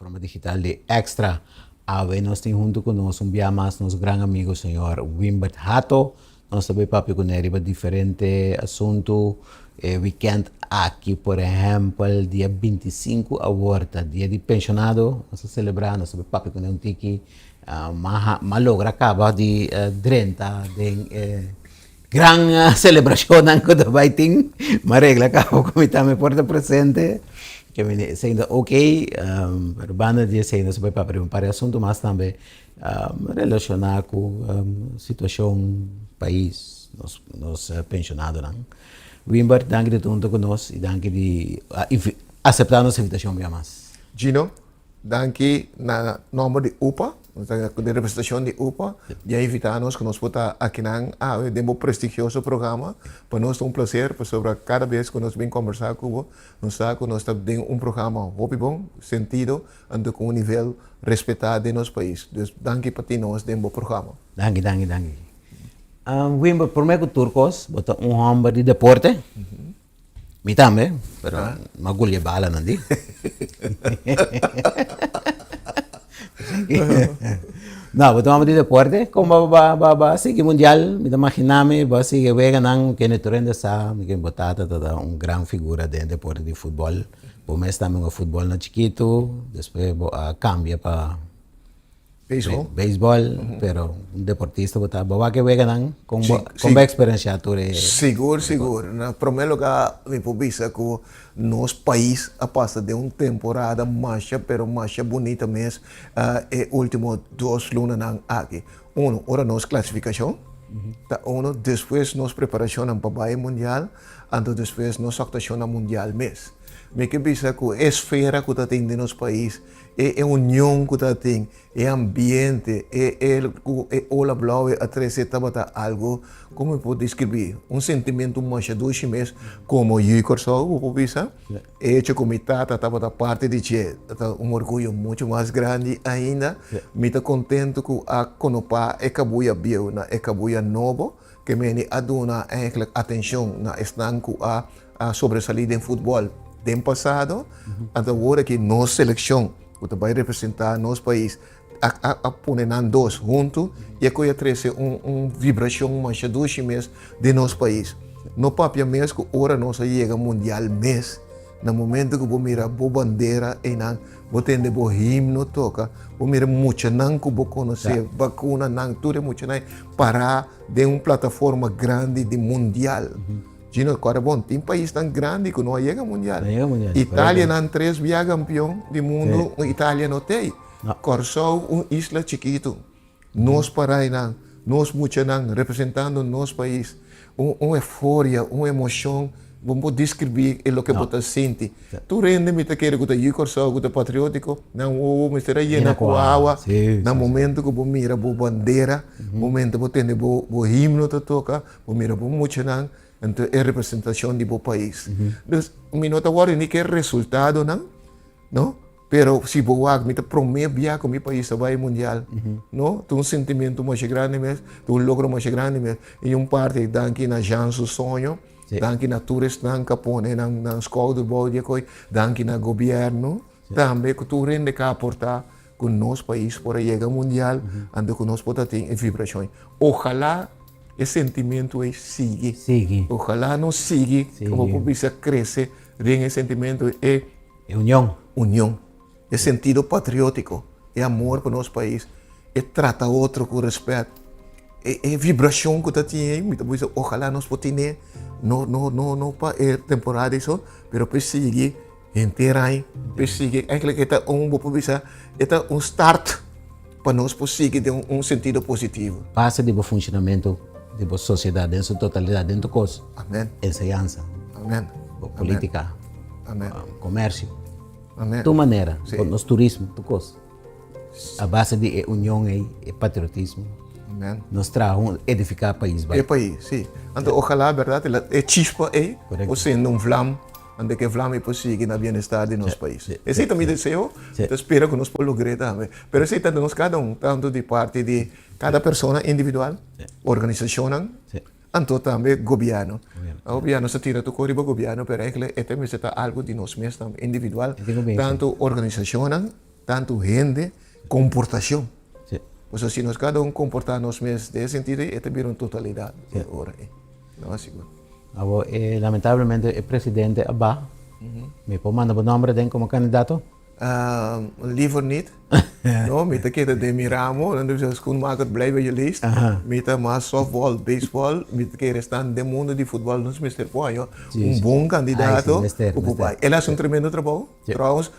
Plataforma digital di Extra. Awe nos tin huntu ku nos un bia mas nos gran amigo señor Wimbert Hato. Nos ta bay papia kuné riba diferente asuntu e weekend aki. Por ehempel dia 25 awor ta dia di pensionado. Nos ta celebra, nos ta bay papia kuné un tiki. M'a logra caba di drenta den e gran celebracionnan cu ta bay tin. M'a regla caba cu mi tambe por ta presente. Ke mi esey ta ok, pero banda di esey nos ta bay papia riba un par di asuntu mas tambe relaciona cu situacion pais, nos pensionadonan. Wimbert, danki di ta hunto cu nos y danki di acepta nos invitacion bia mas. Gino, Danki na nomber di upa, di representacion di upa, di a invita nos cu nos por ta akinan awe den bo prestigioso programa. Pa nos ta un placer pasobra cada bes cu nos bin combersa cu bo, nos sa cu nos ta den un programa hopi bon, sentido, anto cu un nivel respeta den nos pais. Dus danki pa tin nos den bo programa. Danki, danki, danki. Wimber, prome cu tur cos, bo ta un homber di deporte. Mi tambe, pero m'a gulia bala nan di. No, bo ta mama di deporte, kon bo ba ba ba sigui mundial, mi ta magina mi bo a sigui weganan, kende tur hende sa, mi ken bo tata ta ta un gran figura den deporte di futbol, bo mes tambe un a futbol na chikitu, despues bo a kambia pa Beisbol. Beisbol, pero un deportista bo ta. Bo wak e weganan, kon bo kon bo a eksperensiá tur e. Sigur, sigur. Na promé lugá mi por bisa ku nos pais a pasa den un temporada masha pero masha bunita mes e último dos lunanan aki. Uno, ora nos klasifikashon ta uno, despues nos preparashonnan pa bai mundial, anto despues nos aktashonnan mundial mes. Mi ke bisa ku e esfera ku ta tin den nos pais E e union ku ta tin, e ambiente, e e ku e ola blou a trese tabata algu, komo mi por deskribí? Un sentimentu masha dushi mes komo yu Kòrsou, bo por bisa. E hecho ku mi tata tabata parti di dje ta un orguyo muchu mas grandi ainda. Mi ta kontentu ku a konopá e kabuya bieu na e kabuya nobo, ke meni a duna eigenlijk atenshon na esnan ku a a sobresalí den futbòl den pasado, anto awor aki nos selekshon ku ta bai representá nos pais a a pone nan dos huntu i e koe a trese un un vibrashon masha dushi mes den nos pais. No papia mes ku ora nos a yega mundial mes, na momento ku bo mira bo bandera einan, bo tende bo himno toka, bo mira muchanan ku bo konosé, bakunanan, tur e muchanan ei pará den un plataforma grandi di mundial. Gino, kòrda bon, tin paisnan grandi ku no a yega mundial. No a yega mundial, Italia korekto. nan tres bia kampion di mundu, un Italia no t'ei. No. Kòrsou un isla chikitu. Nos parainan, nos muchanan representando nos pais. Un un euforia, un emoshon, bo no por deskribí e loke bo No. ta sinti. Tur hende mi ta kere ku ta yu Kòrsou, ku ta patriótiko, nan wowo mester a yena Yena ku ku awa. awa Sí, na sí, sí. momento ku bo mira bo bandera, momento bo tende bo bo himno ta toka, Bo mira bo muchanan, anto e representacion di bo pais. Dus mi no ta worry ni ke resultadonan, no? Pero si bo wak, mi ta prome bia ku mi pais ta bai mundial, no? Ta un sentimento masha grandi mes, ta un logro masha grandi mes. I un parti danki na Jean su soño, danki na tur esnan ku a pone nan nan skouder bou di e koi, danki na gobierno tambe ku tur hende ku a aporta ku nos pais por a yega mundial, anto ku nos por ta tin e vibrashon. Ojalá E sentimentu ei sigui. Sigui. Ojalá nos sigui, Sigui. como por bisa crece den e sentimentu e E union. union, e sentido patriótico, e amor pa nos pais, e trata otro cu respet, e e vibracion cu ta tin ei, mi ta bisa ojalá nos por tine, no no no no pa e temporada ei so, pero pa e sigui henter aña, pa e sigui, eigenlijk e ta un, bo por bisa, e ta un start. Pa nos por sigui den un sentido positivo. Base di bo funcionamento di bo sociedad den su totalidad, den tur cos. Amen. Enseñansa. Amen. Bo politica. Amen. Comercio. Amen. Tur manera. Sí. Nos turismo, tur cos. A base di e union ei, e patriotismo. Amen. Nos traha un edifica pais bai. E pais, sí. Anto ojalá, berdad, e chispa ei por sende un vlam. Ante ku e vlam ei por sigui na bienestar di nos pais. Esei ta mi deseo, mi ta spera ku nos por logr'é tambe. Pero esei ta di nos kada un, tantu di parti di kada persona individual, organisashonnan, anto tambe gobièrnu. Gobièrnu sa tira tur kos riba gobièrnu, pero eigentlik e ta mester ta algu di nos mes tambe, individual, tantu organisashonnan. Tantu hende, komportashon. Pasobra si nos kada un komportá nos mes den e sentido ei, e ta bira un totalidat e ora ei. No, sigur. Awor, lamentablemente e presidente a ba. Mi por manda bo nomber aden komo kandidato? Liever niet. No, mi ta keda den mi ramo. Nan ta bisa schoenmaker blijf bij je leest. Mi ta mas softball, baseball. Mi ta kere staan den mundo di futbal. Nos mester por haña un bon kandidato ku por bai. El a hasi un tremendo trabou. Trouwens,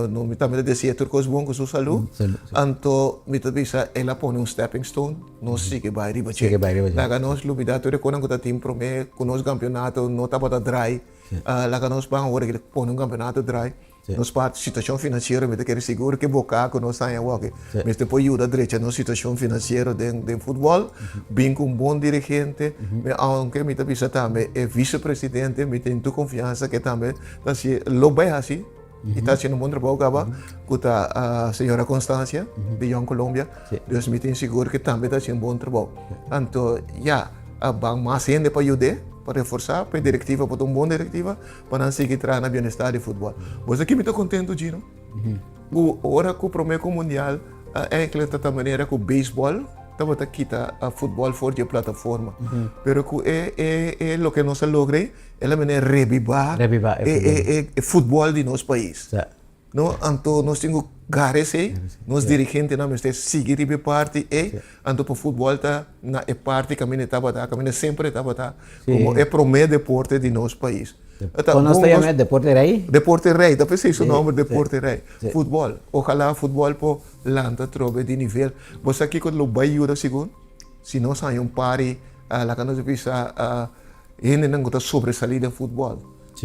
no, mi tambe ta dese'é tur kos bon ku su salú. Anto mi ta bisa el a pone un stepping stone, nos sigui bai riba dje. Laga nos lubidá tur e konan ku ta tin promé ku nos kampionato no tabata drai. Laga nos ban awor aki pone un kampionato drai. Nos parti situashon finansiero mi ta kere sigur ke boká ku nos haña awor aki mester por yuda drecha nos situashon finansiero den futbòl. Bin ku un bon dirigente. Aunke mi ta bisa tambe e visepresidente mi tin tur konfiansa ke tambe Ta si lo bai hasi y ta haciendo un bon trabou caba cu ta señora Constancia di Young Colombia. Dus mi tin sigur cu tambe ta haciendo un bon trabou. Anto ya, a ban mas hende pa yud'é, pa reforsa, pa e directiva por ta un bon directiva, pa nan sigui traha na bienestar di futbol. Bo sa ki mi ta contento Gino? Cu ora cu prome cu mundial eigenlijk ta ta manera cu baseball tabata kita futbol for di e plataforma. Pero cu e e loke nos a logra ei, El a mene rebibá Rebibá e e e e futbòl di nos pais. Sa. No, anto nos tin ku gara esei, nos dirigentenan mester sigui riba e parti ei, anto pa futbòl ta na e parti kaminda e tabata, kaminda semper e tabata, komo e promé deporte di nos pais. Ta Kon nos ta yama e deporte rei? Deporte rei, ta p'esei su nòmber deporte rei. Futbòl, ojalá futbòl por lanta atrobe di nivel. Bo sa kiko lo bai yuda sigur? Si nos haña un par di, laga nos bisa, Hendenan ku ta sobresalí den futbòl.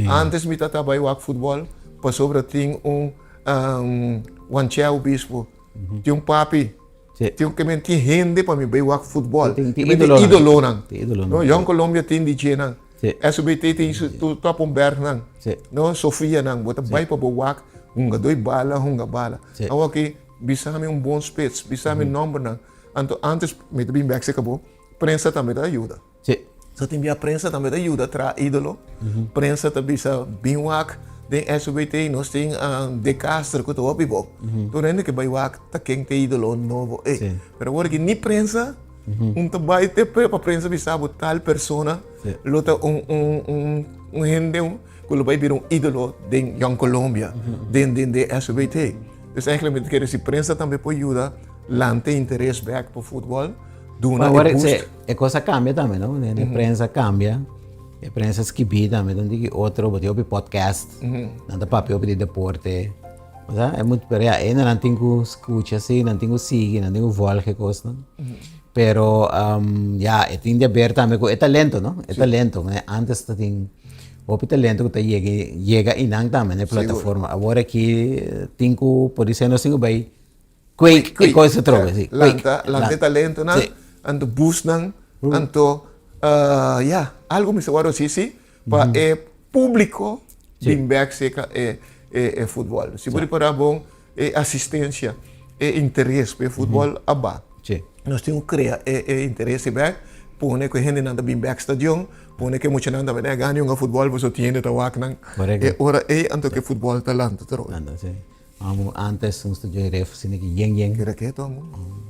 Ántes mi ta bai wak futbòl pasobra tin un Juanchè Obispo, tin un papi, tin un kemen tin hende pa mi bai wak futbòl. Tin ídolonan. No, Jong Colombia tin DJ-nan. SBT tin su Toppenbergnan. No, Sofianan. Bo ta bai pa bo wak hungadó i bala, hunga bala. Awor aki bisa mi un bon spits, bisa mi nòmbernan. Anto ántes mi ta bin bèk serka bo, prensa tambe ta yuda. Sí. So tin bia prensa tambe ta yuda traha idolo. Prensa ta bisa bin wak den SVT nos tin De Castro ku ta hopi bo. Tur hende ke bai wak ta ken ta idolo nobo ei. Sí. Pero awor aki ni prensa un ta bai te pa prensa bisa bo tal persona lo ta un un un un hende ku lo bai bira un idolo den Jong Colombia, den den den SVT. Dus eigenlijk mi ta kere si prensa tambe por yuda lanta interes bek pa futbol, duna e boost. E kos a kambia tambe no, e prensa a kambia, e prensa skibí tambe ta un tiki otro, bo tin hopi podcast, nan ta papia hopi di deporte, bo sa, e mucho, pero ya, nan tin ku skucha si, nan tin ku sigui, nan tin ku volg e kosnan, pero ya, e tin di haber tambe ku e talento no, e talento, antes ta tin hopi talento ku ta yega yega einan tambe na e plataforma, awor aki tin ku, por dise nos tin ku bai Kweek, e kos atrobe, si. Kweek. Lanta, lanta e talentonan, anto busnan, anto, ya, algo mester wòrdu hasi si pa e públiko bin bèk serka e e futbòl. Si bo ripará bon, e asistensia, e interes pa e futbòl a ba. Nos tin ku krea e e interes ei bèk, pone ku e hendenan ta bin bèk stadion, pone ku e muchanan ta bini a gana hunga futbòl pasobra tin hende ta wak nan. E ora ei anto ku e futbòl ta lanta atrobe. Amo antes nos ta join ref asina ki yen yen. Kere keto amo.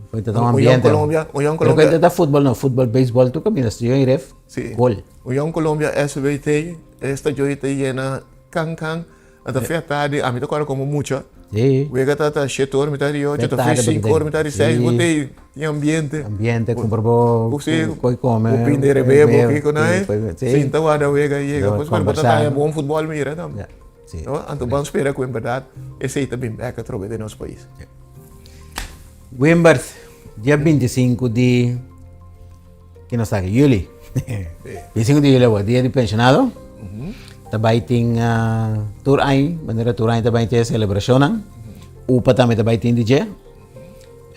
Foi ta un ambiente. Union Colombia, Union Colombia. Pero ta futbol no, futbol, baseball tu camina ta join ref. Si. Gol. Union Colombia SBT esta join ta yena kan kan. Ata fe tardi, ami ta kora como mucha. Si. Wega ta ta shete ora mitad di ocho, ta fe cinco ora mitad di seis, bo te tin ambiente. Ambiente, kumpra bo koi kome. Bo pinde rebe, bo kiko nai. Sinta warda wega yega. Pues bo ta taña bon futbol mira tambe. Sí. No? Anto ban spera ku en berdad esei ta bin bek atrobe den nos pais. Wimbert, dia 25 di ki nos ta aki? Juli. 25 di juli awor, dia di pensionado. Ta bai tin uh, tur aña, manera tur aña ta bai tin celebracionnan. UPA tambe ta bai tin di dje.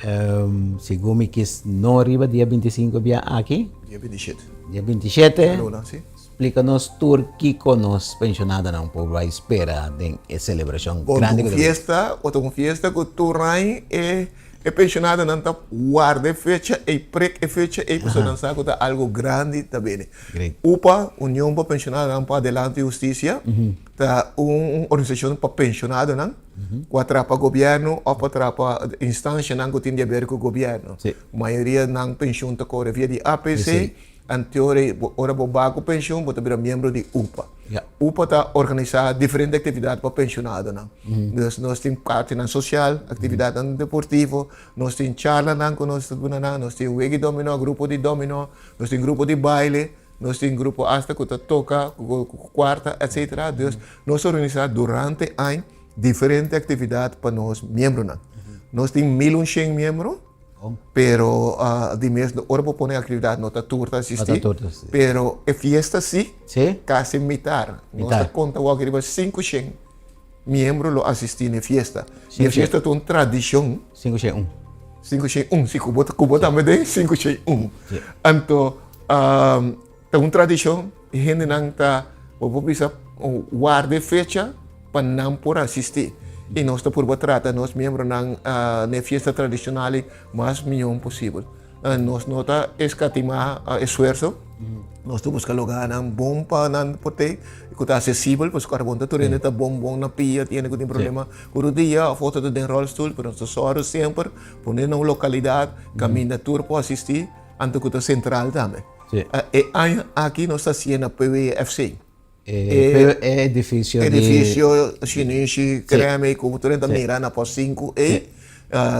Um, segun mi kis no riba dia 25 bia aki. Dia 27. Dia 27. Luna, sí. Splika nos tur kiko nos penshonadonan por bai spera den e selebrashon grandi ku ta bini. Fiesta, otro un fiesta ku tur aña e E pensionadonan ta warda e fecha ei, prek e fecha ei, pasobra nan sa ku ta algu grandi ta bini. UPA, Union pa Pensionadonan pa Adelanto Hustisia, ta un organisashon pa pensionadonan ku a traha pa gobièrnu òf a traha pa instanshanan ku tin di aber ku gobièrnu. Mayoria nan penshun ta kore via di APC. Anto ora bo ba ku penshun bo ta bira miembro di UPA. UPA ta organisá diferente aktividat pa penshonadonan. Dus nos tin partinan sosial, aktividatnan deportivo, nos tin charlanan ku nos ta duna nan, nos tin wega di dominó, grupo di dominó, nos tin grupo di baile, nos tin grupo asta ku ta toka ku kuarta etsetera. Dus nos ta organisá durante aña diferente aktividat pa nos miembronan. Nos tin 1100 miembro. Pero di mes ora bo pone actividad no ta tur ta asisti, pero e fiesta si, casi mitar. Nos ta conta awor riba 500 miembro lo asisti na e fiesta. Y e fiesta ta un tradicion. 501. 501, si, cu bo tambe den 501. Anto ta un tradicion, e hendenan ta, bo por bisa, warda e fecha pa nan por asistí. I nos ta purba trata nos miembronan na e fiesta tradishonal ei mas mihó posibel. Nos no ta eskatimá esfuerso, nos ta buska lugánan bon pa nan por tei, ku ta asesibel, pasobra ku ta tur hende ta bon bon na pia, tin hende ku tin problema ku rudia òf otro ta den ròlstul, pero nos ta sòru semper pone na un lokalidat kaminda tur por asistí, anto ku ta sentral tambe. E aña aki nos ta hasié na PWFC. E edifisio di. Edifisio shinishi kreme ku tur hende ta mira na pos sinku ei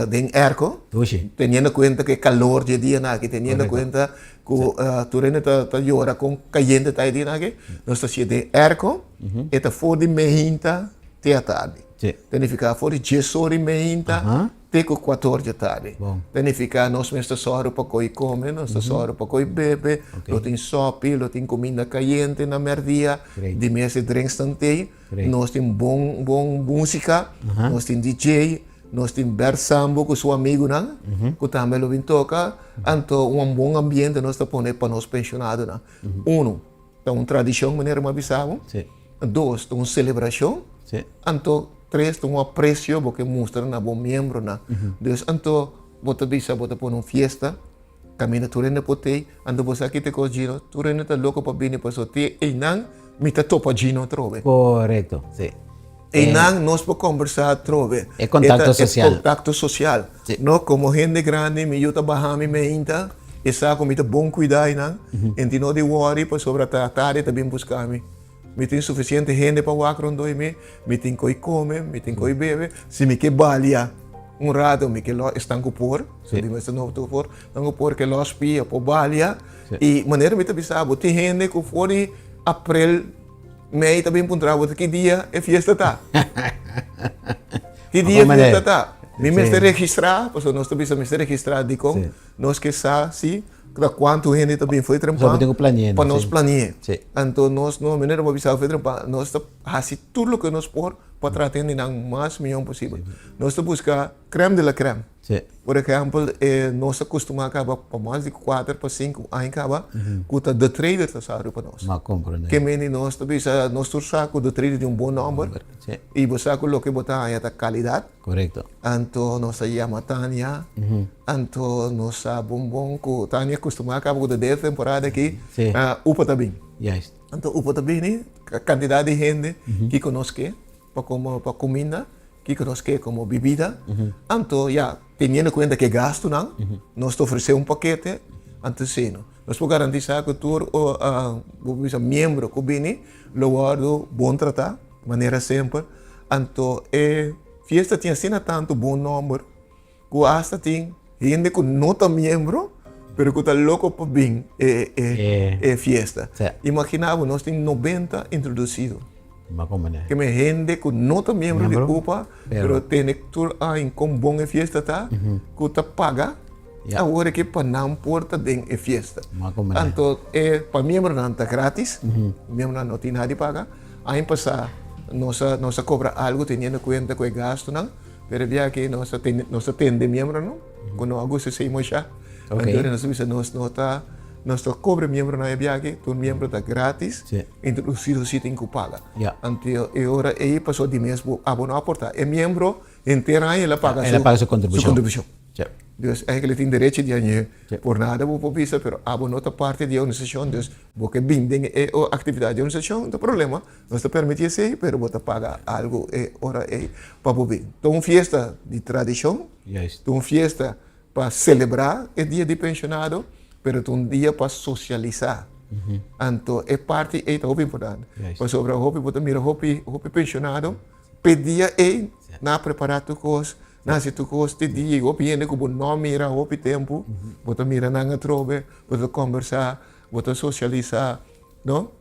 den airco. Dushi. Teniendo kuenta ku e kalor di e dianan aki, teniendo kuenta ku tur hende ta yora kon kayente ta e dianan aki, nos ta hasié den airco, e ta for di meinta te atardi. Ta nifiká for di dies ora di meinta Te ku kuator dje tardi. Ta nifiká nos mester sòru pa koi kome, nos ta sòru pa koi bebe, lo tin sòpi, lo tin kuminda kayente na mèrdia, di mes e drinksnan t'ei, nos tin bon bon músika, nos tin DJ, nos tin Bert Sambo ku su amigunan ku tambe lo bin toka, anto un bon ambiente nos ta pone pa nos penshonadonan. Unu, Ta un tradishon manera mi a bisa bo. Dos, ta un selebrashon. Anto tres, ta un apresio bo ke mustra na bo miembronan. Dus anto bo ta bisa bo ta pone un fiesta kaminda tur hende por tei. Anto bo sa ki ta e kos Gino, tur hende ta loko pa bini pasobra te einan mi ta topa Gino atrobe. Korekto, si. Einan nos por kombersá atrobe. E kontakto sosial. E kontakto sosial. No, komo hende grandi mi yu ta baha mi meinta, e sa ku mi ta bon kuidá einan, e tin no di wòri pasobra ta tardi ta bin buska mi. Mi tin sufisiente hende pa wak rondó di mi, mi tin koi kome, mi tin koi bebe. Si mi ke balia un rato mi ke lòs esnan ku por, si mi mester no por, esnan ku por ke lòs pia por balia. I manera mi ta bisa bo tin hende ku for di aprel. Mei ta bin puntra bo ki dia e fiesta ta. Ki dia e fiesta ta. Mi mester registrá, pasobra nos ta bisa mester registrá dikon nos ke sa si ta kuantu hende ta bin for di trempan pa nos plani'é. Anto nos no, manera bo a bisa for di trempan, nos ta hasi tur loke nos por pa trata hendenan mas mihó posibel. Nos ta buska krèm de la krèm. Por ehèmpel, nos a kustumá kaba pa mas di kuater pa sinku aña kaba ku ta The Trader ta sa riba nos. Ke mende nos ta bisa nos tur sa ku The Trader tin un bon nòmber i bo sa ku loke bo ta haña ta kalidat. Anto nos a yama Tania, anto nos sa bon bon ku Tania kustumá kaba ku ta den e temporada aki upa ta bin. Anto upa ta bini, kantidat di hende kiko nos ke pa komo pa kuminda. Kiko nos ke komo bibida? Anto ya, teniendo kuenta ku e gastunan, nos ta ofresé un pakete, anto si no. Nos por garantisá ku tur bo por bisa miembro ku bini lo wòrdu bon tratá, manera semper. Anto e fiesta tin asina tantu bon nòmber ku asta tin hende ku no ta miembro pero ku ta loko pa bin e e fiesta. Imaginá bo nos tin 90 introdusido. Ke men hende ku no ta miembro di UPA pero tene tur aña kon bon e fiesta ta ku ta paga awor ke pa nan por ta den e fiesta. Anto e pa miembronan ta gratis, miembronan no tin nada di paga. Aña pasá nos a nos a kobra algu teniendo kuenta ku e gastunan. Pero bia aki nos ta tende, nos ta tende miembronan ku no a gusta esei moshá. Anto nos ta bisa nos no ta, nos ta kobra miembronan e bia aki, tur miembro ta gratis, introdusido si tin ku paga. Anto e ora ei pasobra di mes bo abo no aportá. E miembro henter aña el a paga su kontribushon. Dus eigenlijk tin derecho di hañ'é. Por nada bo por bisa, pero abo no ta parti di e organisashon, dus bo ke bin den e aktividat di e organisashon, no ta problema. Nos ta permití esei, pero bo ta paga algu e ora ei pa bo bin. Ta un fiesta di tradishon, ta un fiesta pa selebrá e dia di penshonado, pero ta un dia pa sosialisá. Anto e parti ei ta hopi importante, pasobra hopi bo ta mira hopi hopi penshonado p'e dia ei nan a prepará tur kos, nan a hasi tur kos te dia ei. Hopi hende ku bo no mira hopi tempu, bo ta mira nan atrobe, bo ta kombersá, bo ta sosialisá, no?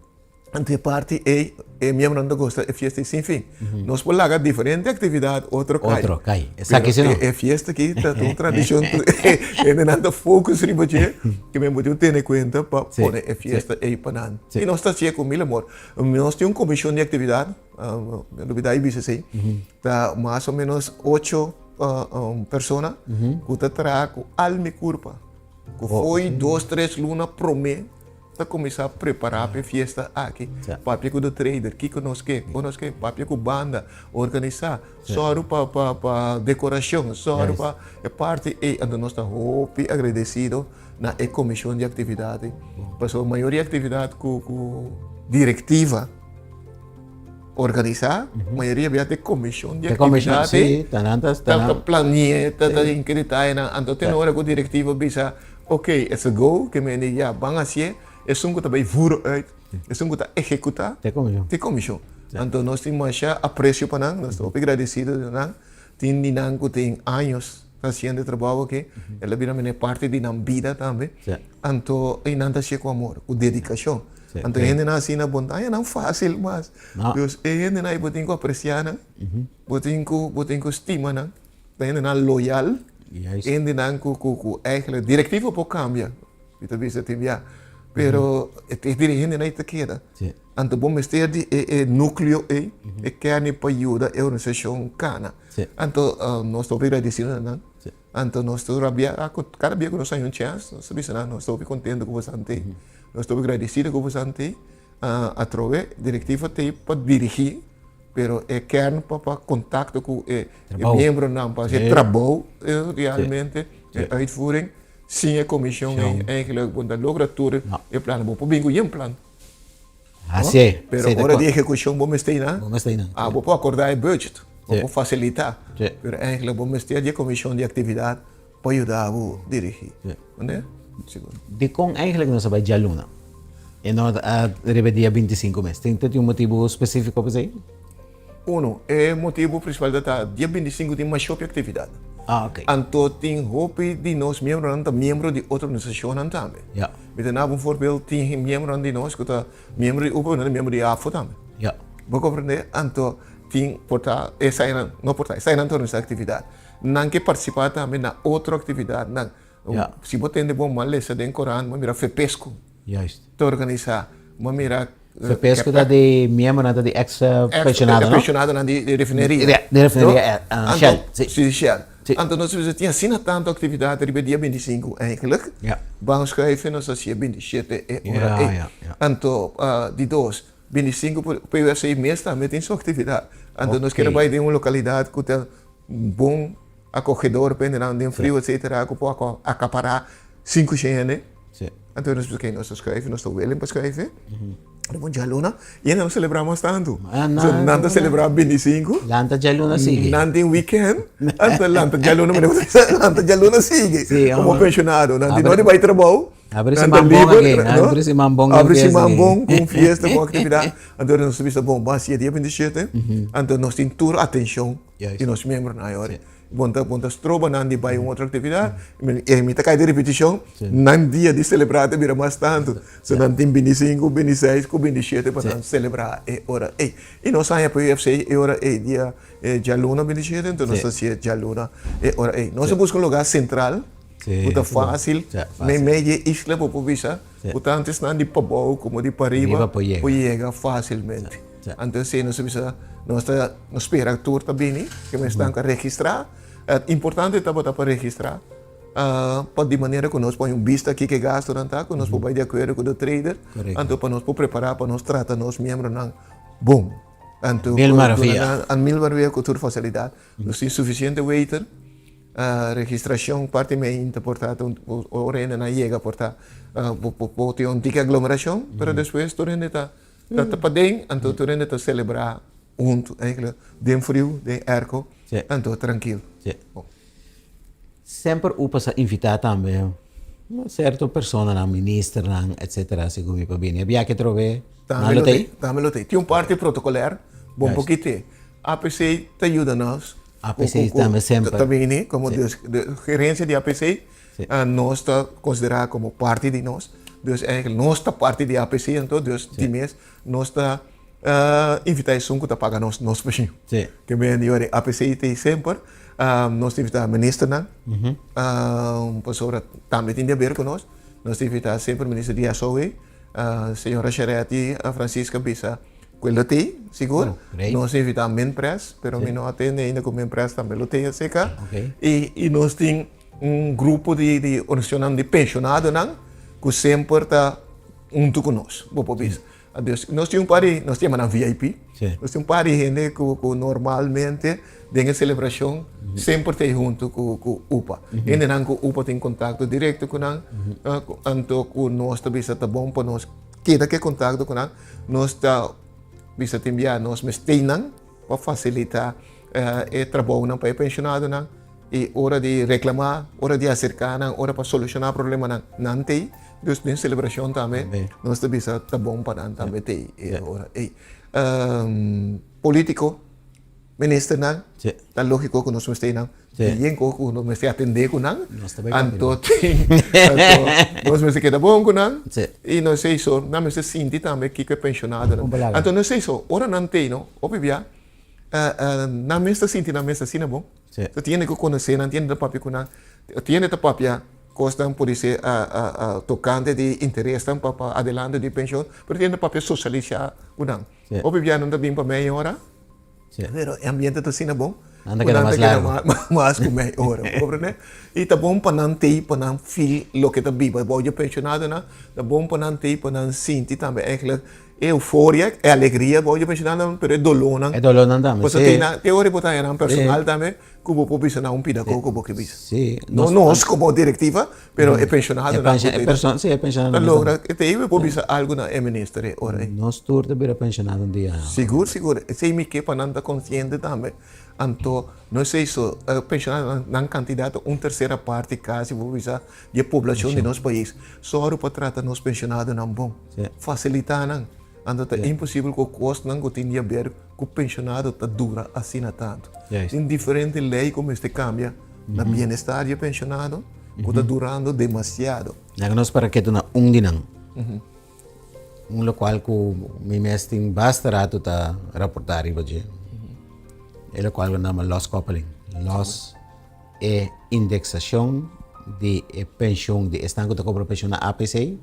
Anto e parti ei, e miembronan ta gusta e fiesta ei sin fin. Nos por laga diferente actividad otro kai. Otro kai. Esaki si no. E fiesta aki ta un tradicion ku hendenan ta focus riba dje, ke men bo tin tene kuenta pa pone e fiesta ei pa nan. I nos ta hasié ku mil amor. Nos tin un komishon di aktividat, mi a lubida di bisa esei, ta mas o menos ocho persona ku ta traha ku alma i kurpa, ku fo'i dos tres luna promé Ta kuminsá prepará pa e fiesta aki. Papia ku de trader, kiko nos ke, kon nos ke, papia ku banda, organisá, sòru pa pa pa dekorashon, sòru pa e parti ei. Anto nos ta hopi agradesido na e komishon di aktividat ei. Pasobra mayoria aktividat ku ku direktiva organisá, mayoria bia ta e komishon di aktividat ei ta plani'é, ta ta inkreditá nan. Anto te ora ku direktiva bisa. Ok, it's a go, ke mende ya ban hasié, esun ku ta bai voer uit, esun ku ta ehekutá, Te komishon. te komishon. Anto nos tin masha apresio pa nan, nos ta hopi gradesido di nan. Tin di nan ku tin años ta hasiendo e trabou aki, el a bira mene parti di nan bida tambe. Anto ei nan ta hasié ku amor, ku dedikashon. Anto e hendenan asina bo no ta haña nan fásil mas. Dus e hendenan ei bo tin ku apresiá nan, bo tin ku bo tin ku stima nan. Ta hendenan loyal, hendenan ku ku ku eigenlijk direktivo por kambia, mi ta bisa tin bia, pero e dirigentenan ei ta keda. Anto bo mester di e e nukleo ei, e kern ei pa yuda e organisashon kana. Anto nos ta hopi agradesido na nan. Anto nos ta rabia kada bia ku nos haña un chèns nos ta bisa nan nos ta hopi kontento ku boso tei, nos ta hopi agradesido ku boso tei. Atrobe direktivo tei pa dirigí. Pero e kern pa pa contacto cu e miembronan pa haci e trabou realmente, e uitvoering, sin e comision ei eigenlijk bo no ta logra tur e plannan. Bo por bin cu yen plan. Así. Pero ora di ehecucion bo mester einan. Bo mester einan. Ah, bo por acorda e budget, bo por facilita, pero eigenlijk bo mester di e comision di actividad pa yuda bo dirigi. Mende? Sigur. Dikon eigenlijk nos a bai djaluna e no a riba dia bintisinko mes? Tin tin un motibu spesifiko pa esei? Uno, e motibu prinsipal ta ta dia bintisinko tin mas hopi aktividat. Ah, ok. Anto tin hopi di nos miembronan ta miembro di otro organisashonnan tambe. Ja. Mi ta naba un voorbeeld, tin miembronan di nos ku ta miembro di upa pero nan ta miembro di afo tambe. Ja. Bo komprende? Anto tin por ta esainan, no por ta, esainan ta organisá aktividat. Nan ke partisipá tambe na otro aktividatnan. Ja. Si bo tende bon, bo a lesa den korant, bo a mira FEPESCO Juist. ta organisá, bo a mira FEPESCO ta di miembronan ta di ex pensionadonan, no? Pensionadonan di refineria. Ja, di refineria, Shell. Si, di Shell. Anto nos bisa tin asina tantu aktividat riba e dia 25 eigenlijk. Ja. Ban schuiven nos hasié 27 e ora ei. Ja, ja, ja. Anto di dos, 25 PUFC mes tambe tin su aktividat. Anto nos kere bai den un lokalidat ku ta bon akogedor pa hendenan den friu etcetera ku por akapará sinku shen hende. Anto nos bisa ke nos ta schuiven, nos ta willing pa schuiven. Riba un djaluna i nan selebrá mas tantu. So nan ta selebrá 25. Lanta djaluna sigui. Nan tin weekend. Anto lanta djaluna mi lanta djaluna sigui. Komo penshonado. Nan tin no di bai trabou. Abri siman bon aki. Abri siman bon. Abri siman bon ku un fiesta ku un aktividat. Anto nos ta bisa bon bo hasié dia 27. Anto nos tin tur atenshon di nos miembronan ayora. Bon ta bon ta stroba nan di bai un otro aktividat. E mi ta kai den ripitishon. Nan dia di selebrá ta bira mas tantu. So nan tin 25, 26 ku 27 pa nan selebrá e ora ei. I nos haña pa UFC e ora ei dia djaluna 27, anto nos ta hasié djaluna e ora ei. Nos a buska un lugá sentral ku ta fásil, meimei di e isla bo por bisa ku tantu esnan di pabou komo di pariba por yega fásilmente. Anto esei nos a bisa nos ta nos spera tur ta bini, ke esnan ku a registrá. Importante tabata pa registrá. Pa di manera ku nos por haña un bista kiko e gastunan ta, ku nos por bai di akuerdo ku de trader, anto pa nos por prepará pa nos trata nos miembronan bon. Anto Mil maravia. Mil maravia ku tur fasilidat. Nos tin sufisiente waiter. Registrashon parti meinta por ta ora hende nan yega por ta bo tin un tiki aglomerashon pero despues tur hende ta ta paden anto tur hende ta selebrá huntu eigenlijk den friu den airco anto trankil. Semper UPA sa invitá tambe sierto personanan, ministernan etcetera segun mi pa bini. E biaha atrobe nan lo t'ei? Tambe lo t'ei. Tin un parti protocoler bon pokit'e. APC ta yuda nos. APC tambe semper. Ta bini como gerencia di APC nos ta considera como parti di nos. Dus eigenlijk nos ta parti di APC anto dus di mes nos ta invita esun cu ta paga nos nos pensioen. Ke men di ora APC ta semper nos ta invita ministernan pasobra tambe tin di haber cu nos. Nos ta invita semper minister di SOE señora Charetti Francisca bisa Cu lo tei, sigur. Nos invita Minpres, pero mi no a tende ainda cu Minpres tambe lo tei acerca. Y, y nos tin un grupo di, di organisacionnan di pensionadonan cu semper ta hunto cu nos, bo por bisa. Dus nos tin un par di, nos ta yama nan VIP. Nos tin un par di hende cu, cu normalmente den e celebracion semper ta hunto cu, cu UPA. Hendenan cu UPA tin contacto directo cu nan, anto cu nos ta bisa ta bon pa nos keda cu e contacto cu nan. Nos ta bisa tin bia nos mester nan pa fasilitá e trabounan pa e penshonadonan i ora di reklamá, ora di aserká nan, ora pa solushoná problemanan, nan t'ei. Dus den selebrashon tambe nos ta bisa ta bon pa nan tambe t'ei e ora ei. Polítiko. Ministernan, ta lógiko ku nos mester nan bien ku ku nos mester atendé ku nan. Anto tin, anto nos mester keda bon ku nan. I no esei so, nan mester sinti tambe kiko e penshonadonan. Anto no esei so, ora nan tei no, hopi bia nan mes ta sinti nan mes asina bon. So tin hende ku konosé nan, tin hende ta papia ku nan, tin hende ta papia kosnan podisé tokante di interesnan pa adelanto di penshon, pero tin hende ta papia sosialisá ku nan. Hopi bia nan ta bin pa mei ora. Pero e ambiente ta asina bon. Nan ta keda mas largo. Mas ku mei ora. Comprende? I ta bon pa nan tei pa nan feel loke ta biba. Bou dje pensionadonan, ta bon pa nan tei pa nan sinti tambe eigenlijk e euforia, e alegria bou dje pensionadonan, pero e dolónan. E dolónan tambe, si. Pasobra te ora bo ta haña nan personal tambe ku bo por bisa nan un pida koko bo ke bisa. Si. No nos komo direktiva, pero e pensionadonan. E persona, si, e pensionadonan. Ta logra, te ei bo por bisa algu na e minister e ora ei. Nos tur ta bira pensionado un dia. Sigur, sigur. Esei mi ke pa nan ta konsiente tambe. Anto, no esei so, e pensionadonan, nan kantidat ta un tersera parti kasi bo por bisa di e poblashon di nos pais. Sòru pa trata nos pensionadonan bon. Fasilitá nan. Anto ta imposibel ku kosnan ku tin di haber ku pensionado ta dura asina tantu. Tin diferente lei ku mester kambia na bienestar di e pensionado ku ta durando demasiado. Laga nos para ketu na un di nan. Un lokual ku mi mes tin basta ratu ta raportá riba dje. E lokual ku nan yama loskoppeling. Los e indeksashon di e penshon di esnan ku ta kobra penshon na APC.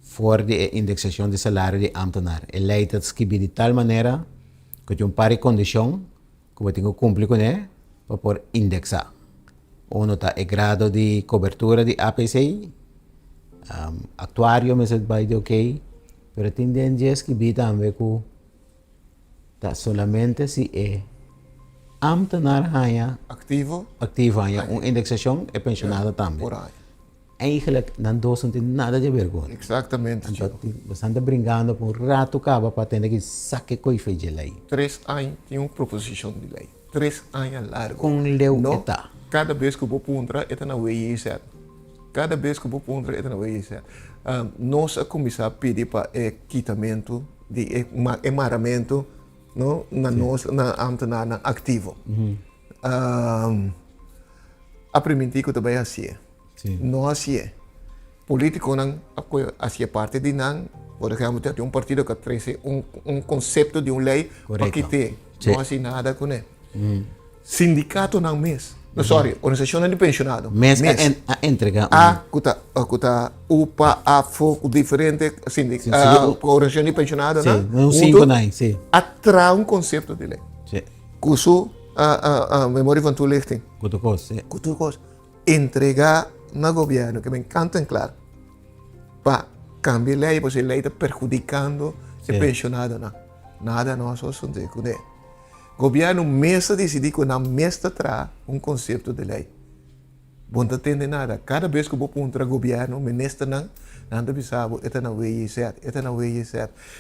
For di e indeksashon di salario di ámtenar. E lei ta skibí di tal manera ku tin un par di kondishon ku bo tin ku kumpli kuné pa por indeksá. Uno ta e grado di kobertura di APC, aktuario mester bai di okey, pero tin den dje skibí tambe ku ta solamente si e ámtenar haña Aktivo. aktivo haña un indeksashon e penshonado tambe. Por aña. Eigenlijk nan dos no tin nada di haber ku otro. Exactamente, Anto chico. tin bastante bringando pa un rato kaba pa tende ki sake koe fe dje lei. Tres aña tin un proposicion di lei. Tres aña largo. Kon leu No, e ta? Kada bes ku bo puntra e ta na WJZ. Kada bes ku bo puntra e ta na WJZ. Nos a kuminsá pidi pa e kitamentu di e e maramentu no na nos na ambtenarnan aktivo. A primintí ku ta bai hasié. No hasié. Polítikonan a kohe hasié parti di nan. Por ehèmpel, ta tin un partido ku a trese un un konsepto di un lei pa kit'é. No hasi nada kuné. Sindikatonan mes, no sòri, organisashonnan di penshonado mes a entregá un. A ku ta ku ta upa, afo, ku diferente organisashon di penshonadonan huntu a traha un konsepto di lei. Ku su memoria van toelichting. Ku tur kos, si. Ku tur kos. Entregá na gobièrnu, ke men kant en klar, pa kambia e lei, pasobra e lei ta perhudikando e penshonadonan. Nada no a sosodé kuné. Gobièrnu mes ta disidí ku nan mes ta traha un konsepto di lei. Bo no ta tende nada. Kada bes ku bo puntra gobièrnu, ministernan, nan ta bisa bo e ta na WJZ, e ta na WJZ.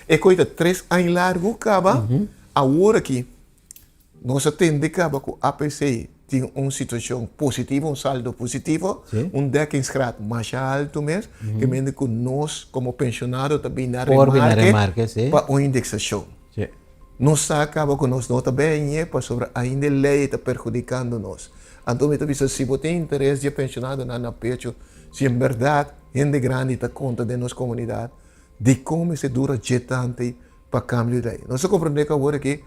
E koi ta tres aña largu kaba, awor aki nos a tende kaba ku APC tin un situashon positivo, un saldo positivo, un dekkingsgraad masha haltu mes, ke mende ku nos komo penshonado ta bin na remarke pa un indeksashon. Nos sa kaba ku nos no ta bèñe pasobra ainda e lei ta perhudikando nos. Anto mi ta bisa si bo tin interes di e penshonadonan na pecho, si en bèrdat hende grandi ta konta den nos komunidat, dikon mester dura dje tantu pa kambio di lei? Nos ta komprendé ku awor aki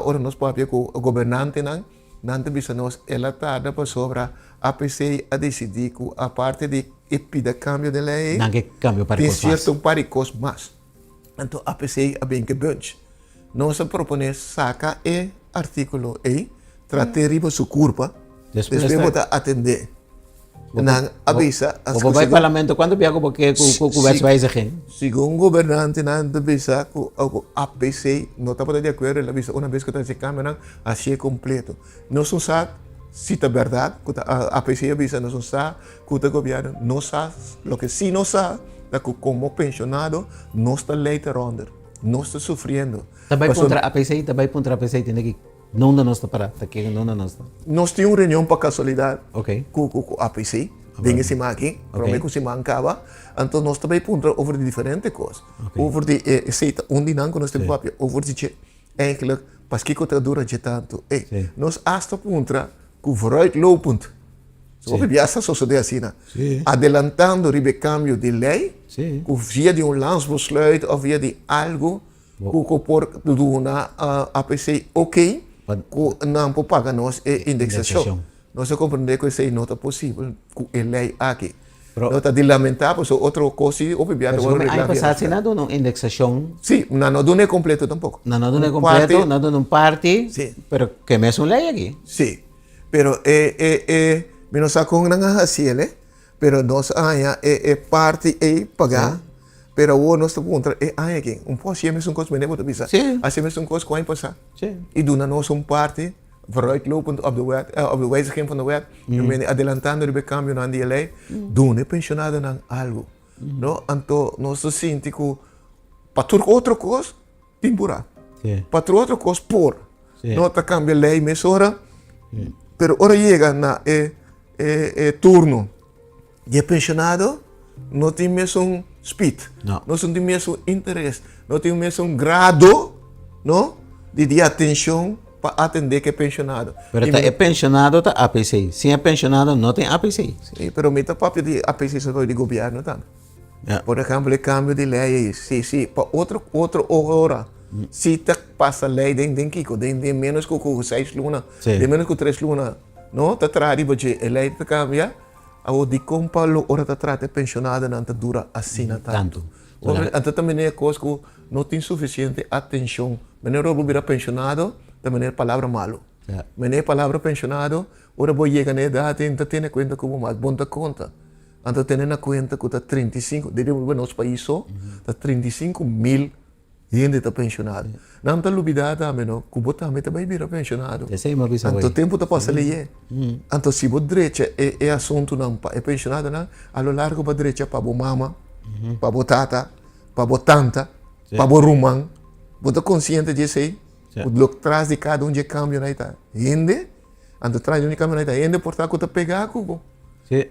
ora nos papia ku gobernantenan, nan ta bisa nos el a tarda pasobra APC a disidí ku aparte di e pida kambio di lei ei, tin sierto un par di kos mas. Anto APC a bin ke bunch. Nos a proponé saka e artíkulo ei, trat'é riba su kurpa, despues bo ta atendé. Nan a bisa. Bo por bai parlamento kuantu bia ku bo ke ku wetswijziging? Segun gobernantenan ta bisa ku APC no tabata di akuerdo, el a bisa una bes ku ta hasi kambionan, hasié kompleto. Nos no sa si ta bèrdat ku ta APC a bisa, nos no sa ku ta gobièrnu, nos sa, loke si nos sa ta ku komo penshonado nos ta lei ta rònder, nos ta sufriendo. Ta bai puntra APC, ta bai puntra APC tende ki nunda nos ta pará, ta ke nunda nos ta. Nos tin un reunion pa kasualidat ku ku APC den e siman aki, promé ku siman kaba, anto nos ta bai puntra over di diferente kos, over di esei ta un di nan ku nos tin papia over di dje. Eigenlijk, paskiko ta dura dje tantu? Ey, Sí. nos hasta puntra ku vooruitlopend. So hopi biaha sa sosodé asina. Sí. Adelantando riba e kambio di lei, Sí. ku via di un landsbesluit òf via di algu Bo- ku ku por duna APC oké Pa- ku nan por paga nos e indeksashon. Indeksashon. Nos a komprendé ku esei no ta posibel ku e lei aki. Pero, No ta di lamentá pasobra otro kos si hopi bia ta pero wòrdu segun mi reglá aña via pasá si nacional. nan duna un indeksashon. Sí, nan no duna e kompleto tampoko. Nan no duna e Un kompleto, parti. nan duna un parti, Sí. pero ke mesun lei aki. Sí, pero e e e mi no sa kon nan a hasi el, pero nos a haña e e parti ei pagá, pero awor nos ta puntra e aña aki, un por hasi e mesun kos mene bo ta bisa, Sí. hasi e mesun kos ku aña pasá Sí. i duna nos un parti Vooruitlopend op de wet, op de wijziging van de wet, mm. men adelantando riba e cambionan di e ley, mm. duna e pensionadonan algo. Mm. No? Anto nos ta sinti ku pa tur otro kos tin pura. Sí. Pa tur otro kos por. Sí. No ta cambia ley mesora. Sí. Pero ora yega na e, e, e turno Di e pensionado no tin mesun speed, No. no tin mesun interes, no tin mesun grado, no, di di atencion pa atende ku e pensionado. Pero I ta mi e pensionado ta APC. Sin e pensionado no tin APC. Sí, pero mi ta papia di APC so di gobierno tambe. Ja. Por ehempel e cambio di ley ei, si, si, pa otro, otro ora, si ta pasa ley den, den kiko, den, den menos ku, ku seis luna, Sí. den menos ku tres luna, no, ta traha riba dje, e ley ta cambia, Awor dikon pa lo ora ta trata e penshonadonan ta dura asina tantu? Tantu. Anto ta manera kos ku no tin sufisiente atenshon. Manera ora bo bira penshonado ta manera palabra malu. Manera palabra penshonado ora bo yega na e edat ei no ta tene kuenta ku bo mas. Bo no ta konta. Anto tene na kuenta ku ta 35, den nos pais so, ta 35.000 Hende ta pensionado. Nan ta lubida tambe no ku bo tambe ta bai bira pensionado. Esei mi a bisa Anto hoy. tempu ta pasa leyé. Anto si bo drecha e e asuntunan pa e pensionadonan, a lo largo bo a drecha pa bo mama, pa bo tata, pa bo tanta, pa bo ruman. Bo ta konsiente di esei? Ku lo tras di kada un di e kambionan ei ta hende. Anto tras di un di e kambionan ei ta hende por ta ku ta pega ku bo.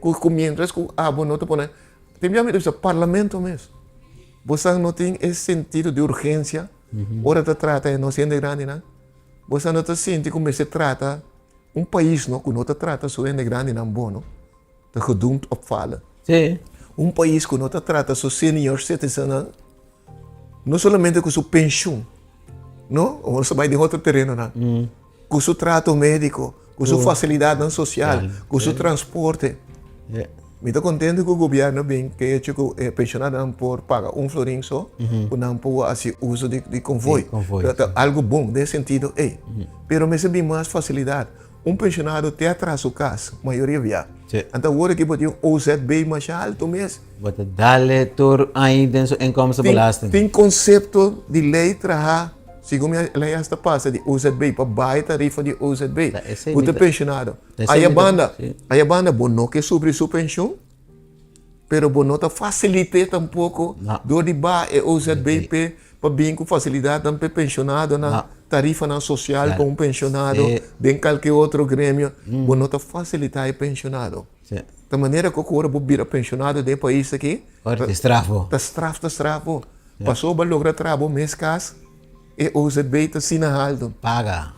Ku ku mientras ku abo no ta pone. Tin bia mi ta bisa parlamento mes. Bo sa no tin e sentido di urgencia ora ta trata e nos hende grandinan? Bo sa no ta sinti cu mester trata un pais no cu no ta trata su hende grandinan bono ta gedoemd op falen. Sí. Un pais cu no ta trata su senior citizennan no solamente cu su pensioen no, nos ta bay den otro terenonan, cu su trato medico, cu su facilidadnan social, cu su transporte. Mi ta contento cu gobierno bin ke hecho cu e pensionadonan por paga un florin so, cu nan por haci uso di convoy. Ta algo bon den sentido ey. Pero mester bin mas facilidad. Un pensionado te atras su cas, mayoria bia. Anto awor aki bo tin un OZB masha alto mes. Bo ta dale tur aña den su inkomstenbelasting. Tin concepto di ley traha. Segun mi lei hasta pasa di OZB pa baha e tarifa di OZB. Ta esei Bo mi ta ta- pensionado. Ta esei Aya mi ta- banda, sí. aya banda bo no ke sufri su pensioen, pero bo no ta facilit'é tampoco No. door di baha e OZB p'e pa bin ku facilidadnan p'e pensionadonan, No. tarifanan social Claro. pa un pensionado Sí. den kalke otro gremio. Bo no ta facilitá e pensionado. Sí. Ta manera ku ora bo bira pensionado den e pais aki, Ora ta straf bo. Ta straf, ta straf bo. Paso bo a logra traha bo mes kas, e OZB ta asina haltu. Paga.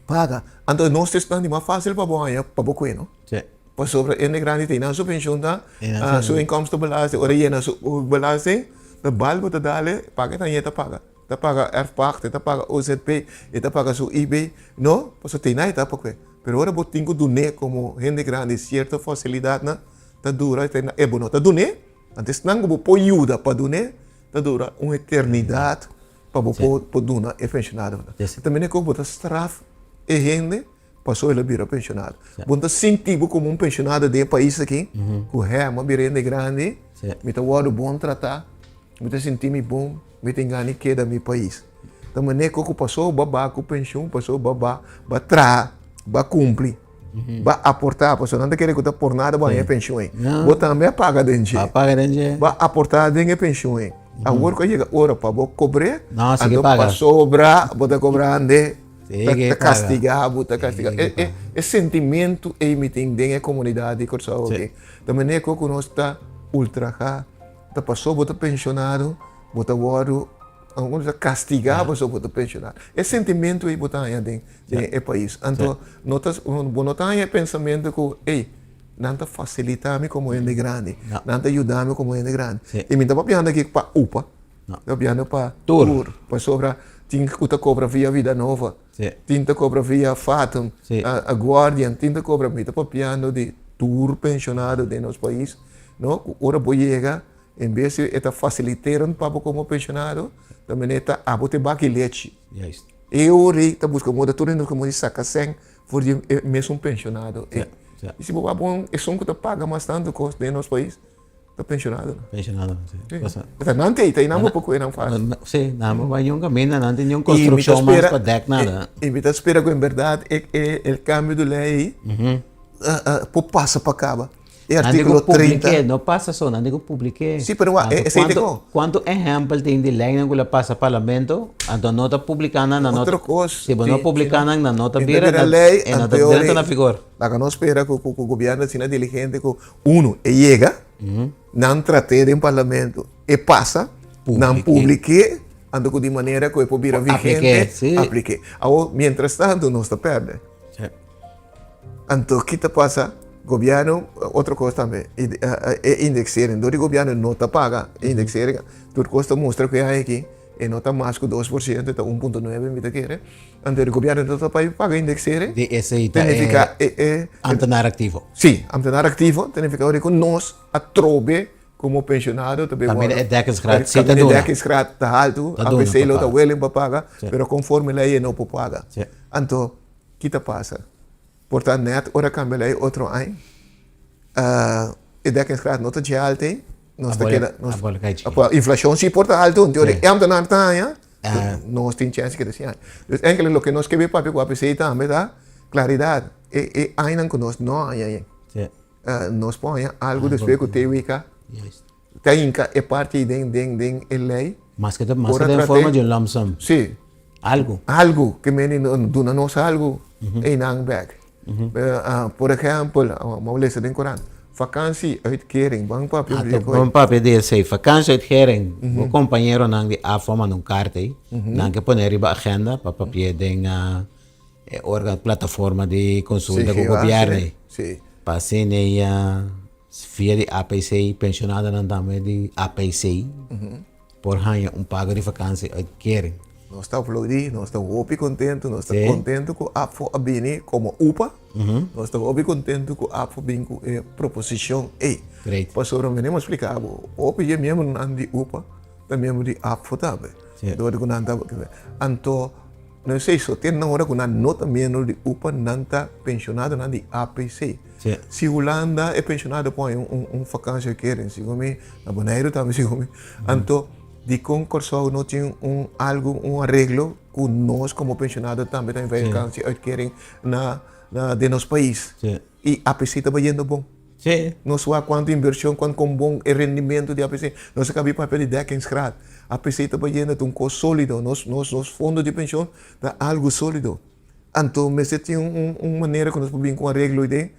Paga. Anto nos ta esnan di mas fásil pa bo haña pa bo kue, no? Sí. Pasobra hende grandi ta yena su penshun ta, Yena su inkomstenbelasting, ora e yena su belasting, ta bal bo ta dal e, paga e ta haña e ta paga. Ta paga erfpacht, e ta paga OZB, e ta paga su IB, no? Pasobra te na e ta pa kue. Pero ora bo tin ku dun'é komo hende grandi sierto fasilidatnan, ta dura te na, e bo no ta dun'é, anto esnan ku bo por yuda pa dun'é, ta dura un eternidat pa bo por duna e pensionadonan. Ta mene ku bo ta straf e hende pasobra el a bira pensionado. Bo no ta sinti bo komo un pensionado den e pais aki, ku hè, mi a bira hende grandi, mi ta wòrdu bon tratá, Mi ta sinti mi bon, mi tin gana di keda mi pais. Ta manera ku pasó bo a baha ku penshun, pasó bo a baha, bo a traha, bo a kumpli, bo a aportá, pasobra nan ta kere ku ta por nada bo haña e penshun ei. Bo tambe a paga den dje. Bo a aportá den e penshun ei. Awor ku a yega ora pa bo kobr'é, anto pasobra bo ta kobra hende, ta kastigá bo, ta kastigá. E sentimentu ei mi tin den e komunidat di Kòrsou aki. Ta manera ku nos ta ultrahá. Ta paso bo ta pensionado, bo ta wòrdu algun ta kastigá paso bo ta pensionado. E sentimentu ei bo ta haña den den e pais. Anto no ta bo no ta haña e pensamentu ku ey nan ta fasilitá mi komo hende grandi, nan ta yuda mi komo hende grandi. I mi ta papiando aki pa upa, mi ta papiando pa tur, pasobra tin ku ta kobra via Vida Nova, tin ta kobra via Fatum, Guardian, tin ta kobra, mi ta papiando di tur pensionado den nos pais. No, ku ora bo yega, en bes di e ta fasiliteren pa bo komo pensionado, ta mene ta abo te baki lechi. Juist. E ora ei ta buska moda, tur hende ta buska moda di saka sèn for di e mesun pensionado ei. Ja, ja. I si bo wak bon, esun ku ta paga mas tantu kos den nos pais ta pensionadonan. Pensionadonan, si. Si. Pasobra. Ta nan t'ei, ta ei nan bo por kohe nan fásil. Si, nan bo bai niun kaminda, nan tin niun I mi ta konstrukshon mas spera, pa dèk nada. i mi ta spera ku en bèrdat e e el kambio di lei ei por pasa pa kaba. E Nan di ku artíkulo 30. publik'é, no pasa so, nan di ku publik'é. Sí, pero wak, Anto esei te kuantu, ko. kuantu ehèmpel tin di leinan ku la pasa parlamento, anto no ta publiká nan, nan no ta, Otro kos, si bo no si, si publiká no, nan, nan no ta e ta bira, bira nan, lei, e no ta anto drenta na vigor. Laga nos spera ku ku ku gobièrnu asina diligente ku unu e yega, nan trat'é den parlamento, e pasa, nan Publik'é. publik'é, anto ku di manera ku e por bira Por aplik'é, vigente, sí. aplik'é. Awor, mientras tanto nos ta pèrdè. Sí. Anto ki ta pasa? Gobièrnu, otro kos tambe, e indexering, dor di gobièrnu no ta paga e indexering, tur kos ta mustra ku e aña aki e no ta mas ku 2%, e ta 1.9 mi ta kere, anto di gobièrnu no ta paga indexering, Di esei ta significa e ambtenaar aktivo. Si, ambtenaar aktivo, significa ora ku nos atrobe komo pensionado ta bin Kaminda wòrdu e dekkingsgraad si ta kaminda e duna. dekkingsgraad ta haltu, Ta duna APC pa lo ta paga. willing pa paga, Si. pero konforme lei e no por paga. Si. Anto Ki ta pasa? Por ta nèt ora kambia lei otro aña, e dekkingsgraad no ta dje altu ei, nos ta keda, nos, inflashon si por ta altu, anto e ambtenaar ta haña, nos tin chèns di keda sin haña. Dus enkele loke nos ke bin papia ku APC tambe ta klaridat, e añanan ku nos no haña ei, nos por haña algu despues ku TWK ta hinka e parti ei den den e lei. Maske ta den forma di un lump sum. Si. Algu. Algu ke meni duna nos algu einan bek. Por ehèmpel, mi a lesa den korant, vakantie-uitkering, ban papia di esei. Ban papia di esei, vakantie-uitkering, bo kompañeronan di AFO a manda un karta ei, nan ke pone riba agenda pa papia den e organo, plataforma di konsulta ku gobièrnu ei. Pa asina ei via di APC, pensionadonan tambe di APC. Por haña un pago di vakantie uitkering. Nos ta aplaudí, nos ta hopi kontentu, nos ta kontentu ku APFO a bini komo upa, nos ta hopi kontentu ku APFO bin ku e proposishon ei. Great. Pasobra mi a splika bo, hopi dje miembronan di upa ta miembro di APFO tambe. Dor di ku nan ta, anto no esei so, te na ora ku nan no ta miembro di upa nan ta penshonadonan di APC. Si Hulanda e pensionado por haña un vakantie uitkering, segun mi, na Boneiru tambe segun mi. Anto. Dikon Kòrsou no tin un algu, un areglo ku nos komo penshonado tambe ta haña vakantie-uitkering na na den nos pais? I APC ta bayendo bon. Nos wak kuantu invershon, kuantu kon bon e rendimentu di APC. Nos a kabi papia di dekkingsgraad. APC ta bayendo, ta un kos sólido. Nos nos nos fondo di penshon ta algu sólido. Anto mester tin un un manera ku nos por bin ku un areglo ei den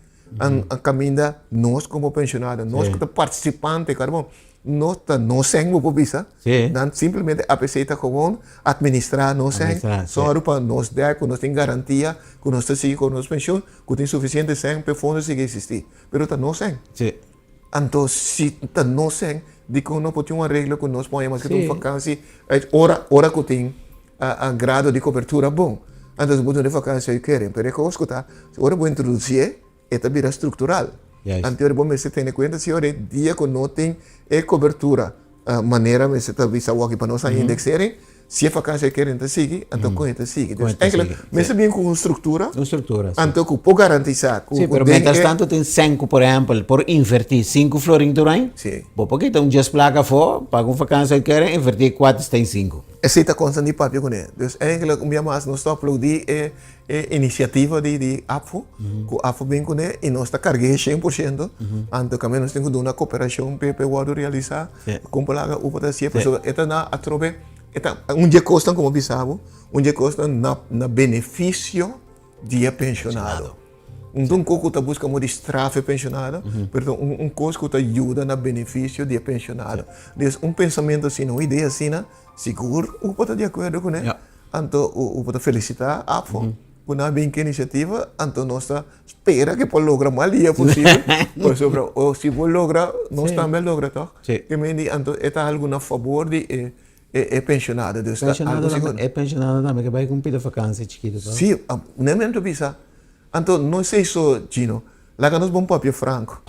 kaminda nos komo penshonado, nos ku ta partisipante, karbon, no ta nos sèn bo por bisa, nan simplemente APC ta gewoon administrá nos sèn, sòru pa nos dèk ku nos tin garantia ku nos ta sigui ku nos penshon, ku tin sufisiente sèn pa e fondo sigui eksistí, pero ta nos sèn. Anto si ta nos sèn, dikon no por tin un areglo ku nos pone maske ta un fakansi ora ora ku tin grado di kobertura bon, anto bo duna e fakansi uitkering, pero e kos ku ta ora bo introdusié e ta bira struktural. Anto ora bo mester tene kuenta si ora e dia ku no tin e kobertura manera mester ta bisa awor aki pa nos haña indexering, si e vakansia keren ta sigui, anto kon e ta sigui. Dus eigenlijk mester bin ku un struktura, anto ku por garantisa ku Sí, pero mientras tanto tin sèn ku por ehèmpel por invertí sinku florin tur aña, bo por kita un dies plaka afó, paga un vakansia keren, invertí kuater stei sinku. Esei ta konstan di papia kuné. Dus eigenlijk un bia mas nos ta aplaudí e E inisiativa di di APFO, ku APFO bin kuné i nos ta karg'é 100%, anto kaminda nos tin ku duna koperashon p'e p'e wòrdu realisá, kon por laga UPA ta hasié, pasobra e ta na atrobe, e ta un di e kosnan komo bisa bo, un di e kosnan na na benefisio di e penshonado. Un ta un kos ku ta buska mo di straf e penshonado, pero ta un un kos ku ta yuda na benefisio di e penshonado. Dus un pensamentu asina, un idea asina, sigur UPA ta di akuerdo kuné. Anto u por ta felicita APFO cu nan a bin cu e iniciativa, anto nos ta spera cu e por logra mas dia posibel, pasobra si bo logra, nos tambe a logra toch? Ke men di anto e ta algo na fabor di e e pensionado, dus ta algo sigur. E pensionado tambe ke bai cu un pida vakantie chikito toch? Si, nan men ta bisa, anto no esey so Gino, laga nos bon papia franco,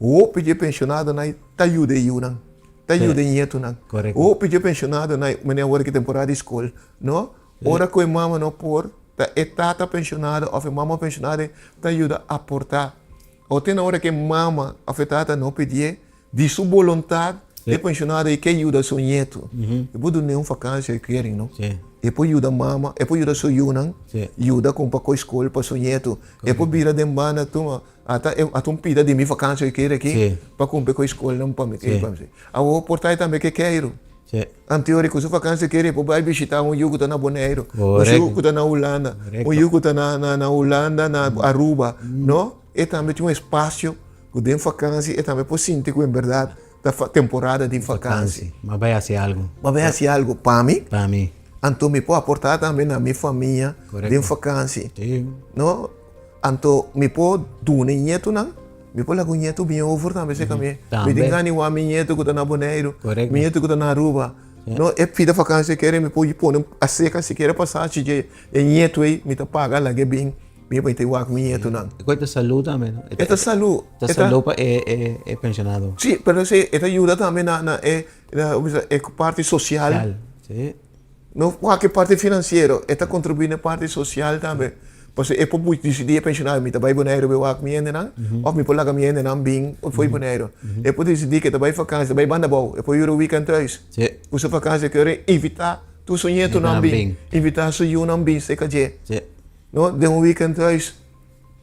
hopi di e pensionadonan ta yuda e yunan. Ta yuda e ñetunan. Hopi dje pensionadonan, manera awor ki temporada di skol, no? Ora ku e mama no por, ta e tata pensionado òf e mama pensionado ta yuda aportá. O te na ora ku e mama òf e tata no pidié, di su boluntat e pensionado ei ke yuda su ñetu. E por dun'é un fakansia uitkering, no? E por yuda mama, e por yuda su yunan, yuda kumpra kos skol pa su ñetu. E por bira den banda tuma. Ata e ata un pida di mi vakantie hoy kere aki pa kumpli ku e skolnan pa mi pa mi. Awor por ta e tambe ke keiru. Anteori ku su vakantie kere por bai bishita un yu ku ta na Boneiru, un yu ku ta na Hulanda, un yu ku ta na na na Hulanda, na Aruba, no? E tambe tin un espasio ku den vakantie e tambe por sinti ku en bèrdat ta temporada di vakantie. M'a bai hasi algu. M'a bai hasi algu pa mi. Pa mi. Anto mi por aportá tambe na mi famia den vakantie. No? Anto mi por duna e ñetunan, mi por laga un ñetu bin over tambe cerca mi. Mi tin gana di wak mi ñetu ku ta na Boneiru, mi ñetu ku ta na Aruba. No, e pida vakantie kere mi por pone acerca sikiera pasashi dje e ñetu ei mi ta paga laga e bin, mi bai ta wak mi ñetunan. E kos ta salú tambe no? E ta salú. Ta salú pa e pensionado. Si, pero si e ta yuda tambe na e parti social. Si. No wak e parti finansiero, e ta kontribuí na e parti sosial tambe. Pasobra e por disidí e penshonado, mi ta bai Boneiru bai wak mi hendenan, òf mi por laga mi hendenan bin fo'i Boneiru. E por disidí ku e ta bai fakansi, ta bai banda abou, e por yura wikènt tùis. Ku su fakansi e kere invitá tur su ñetunan bin, invitá su yunan bin serka dje. No, den un wikènt tùis,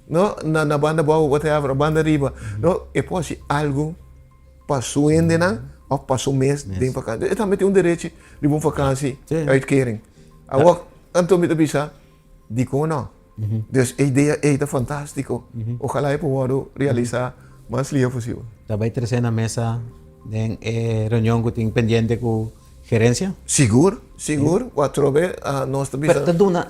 no, na banda abou, whatever, banda ariba. No, e por hasi algu. pa su hendenan of pa su mes den vakantie. E tambe tin un derechi riba un vakantie uitkering. Awor, anto mi ta bisa, dikon no? Dus e idea ei ta fantástiko. Ojalá e por wòrdu realisá mas lihe posibel. Ta bai trese na mesa den e reunion ku tin pendiente ku gerensia? Sigur, sigur. Ku atrobe nos ta bisa. Pero ta duna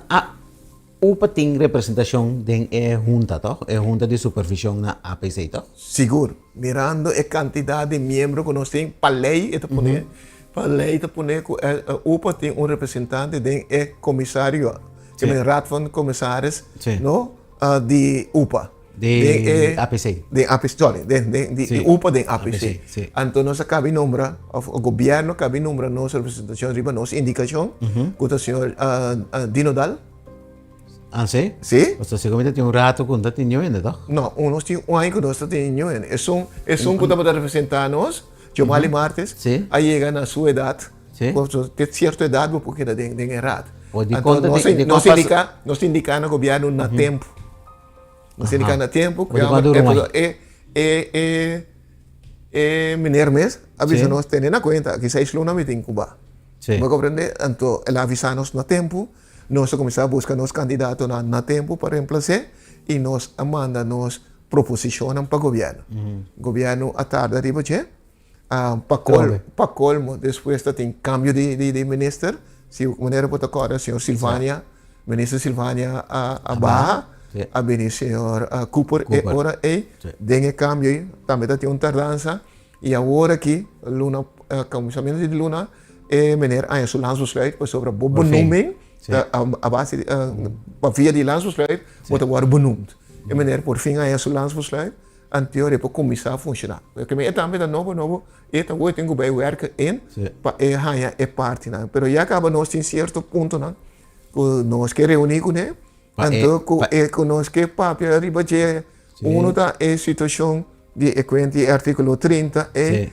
UPA tin representashon den e hunta, tòg? E hunta di supervishon na APC, tòg? Sigur. Mirando e kantidat di miembro ku nos tin, pa lei e ta pone, pa lei ta pone ku UPA tin un representante den e komisario, ke men Raad van Commissaris, no, di UPA. Di APC. Den APC, sorry, den, den, di UPA den APC. Anto nos a kabi nombra, òf gobièrnu a kabi nombra nos representashon riba nos indikashon, ku ta señor Dino Daal. Ah, si? Si. Pasobra segun mi ta tin un rato ku no ta tin niun hende, tòg? No, nos tin un aña ku nos ta tin niun hende. Esun, esun ku tabata representá nos, Giovanni Martes, a yega na su edat. Sí. Bo te cierto edad bo por keda den den e raad. O di Anto kon ta nos di nos kon pas indica nos indica na gobierno na tempo. Nos indica na tempo Bo di kon dura un aña. e e e e meneer mes a bisa Sí. nos tene na cuenta aki seis luna mi tin cu ba. Sí. Bo comprende? Anto el a avisa nos na tempo. Nos a kuminsá buska nos kandidatonan na tempu pa remplas'é i nos a manda nos proposishonnan pa gobièrnu. Gobièrnu a tarda riba dje. Pa kol, pa kolmo despues ta tin kambio di di minister. Si manera bo ta kòrda señor Silvania, minister Silvania a a baha, a bini señor Cooper e ora ei. Den e kambio ei tambe ta tin un tardansa i awor aki luna kuminsamentu di luna E meneer aña su landsbesluit pasobra bo benoeming ta a base di pa via di landsbesluit bo ta wòrdu benoemd. E meneer por fin aña su landsbesluit anteor e por kuminsá funshoná. Ke men e tambe ta nobo nobo e ta wou tin ku bai wèrk in pa e haña e partinan. Pero ya kaba nos tin sierto puntonan ku nos ke reuní kuné Anto ku e ku nos ke papia riba dje, uno ta e situashon di e kuenta di e artíkulo 30 e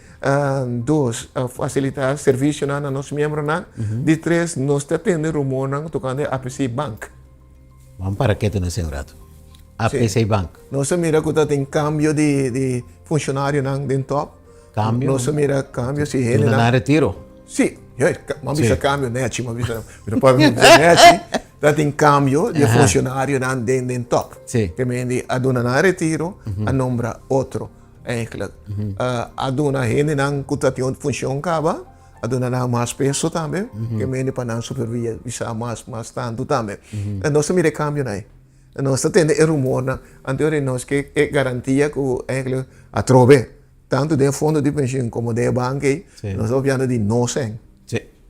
dos, fasilitá servisionan na nos miembronan. Di tres, nos ta tende rumornan tokante APC Bank. Ban para ketu na esei un ratu. APC Bank. Nos a mira ku ta tin kambio di funshonarionan den tòp. Kambio? Nos a mira kambio si hendenan. Duna nan retiro? Si, m'a bisa kambio nechi, m'a bisa, mi no papia mucho nechi. Ta tin kambio di e funshonarionan den den tòp. Si. Ke men di a duna nan retiro, a nombra otro eigenlijk. A duna hendenan ku ta tin un funshon kaba, a duna nan mas peso tambe, ke men di pa nan supervisá mas mas tantu tambe. Nos a mira e kambionan ei. Nos ta tende e rumornan, anto ora nos ke e garantia ku eigenlijk atrobe. Tantu den fondo di penshun komo den e bank ei, nos ta papiando di nos sèn.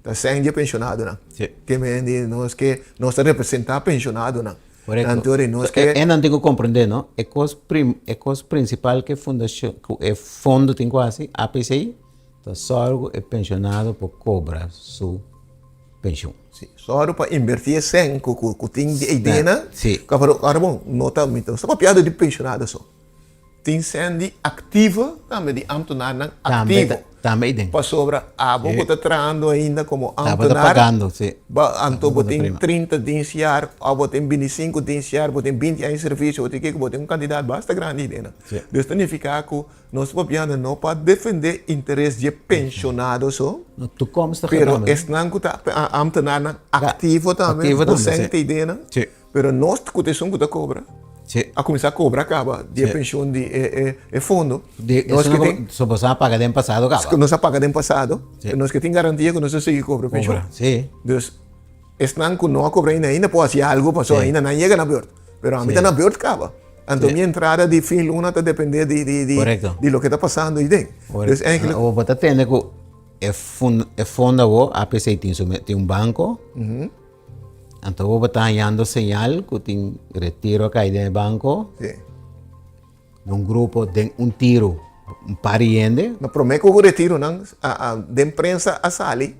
Ta sèn di e penshonadonan. Ke men di nos ke nos ta representá penshonadonan. Korekto. Anto di nos ke. E nan tin ku komprendé no, e kos prim, e kos prinsipal ku e fundashon, ku e fondo tin ku hasi, APC, ta sòru ku e penshonado por kobra su penshun. Si, sòru pa invertí e sèn ku ku tin di ei dena. Si. Ora bon, no ta, mi no ta papiando di penshonado so. Tin sèn di aktivo tambe, di ámtenarnan aktivo. Tambe ei den. Pasobra abo ku ta trahando ainda komo Abo ta ámtenar, pagando, si. ba anto bo Abo ta tin prima. 30 dienstjaar, òf bo tin 25 dienstjaar, bo tin 20 aña di servisio, bo tin kiko, bo tin un kantidat basta grandi ei den. Si. Dus ta nifiká ku nos ta papiando no pa defendé interes dje penshonado so, No, toekomstige pero tambe. esnan ku ta ámtenarnan aktivo tambe, Aktivo bo tambe, sèn si. ta ei den. Si. Pero nos ku ta esun ku ta kobra, Sí. a kuminsá kobra kaba di e Sí. penshun di e e e fondo. Di Nos esun ke ku tin so boso a paga den pasado kaba. nos a paga den pasado, Sí. nos ke tin garantia ku nos ta sigui kobra penshun. Kobra, sí. Dus esnan ku no a kobra ainda ainda por hasi algu pasobra Sí. ainda nan yega na beurt. Pero ami Sí. ta na beurt kaba. Anto Sí. mi entrada di fin luna ta depende di di di Korekto. di loke ta pasando ei den. Korekto. Dus eigenlijk Bo bo ta tende ku e fun e fondo awo APC tin su tin un banko. Anto bo ta hañando señal ku tin retiro a kai den e banko. Sí. Un grupo den un tiro, un par di hende. No, promé ku retironan a, a, den prensa a sali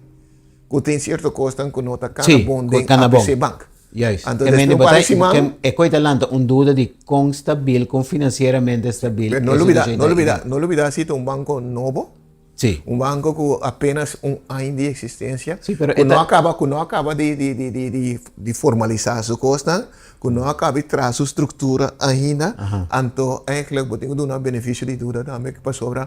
ku tin sierto kosnan ku no ta kana Sí, bon ku den kana bon. APC Bank. Juist. Anto Ke mende despues un bo par ta, di siman. ke e koi ta lanta un duda di kon stabil, kon finansieramente stabil Pero no e lubida, situashon no ta. lubida, no lubida si ta un banko nobo. Sí. Un banco cu apenas un aña di existencia, Sí, pero cu e no ta a caba, cu no a caba di, di, di, di, di, di formalisa su cosnan, cu no a caba di traha su structura ainda, Aha. anto eigenlijk bo tin cu duna beneficio di duda tambe pasobra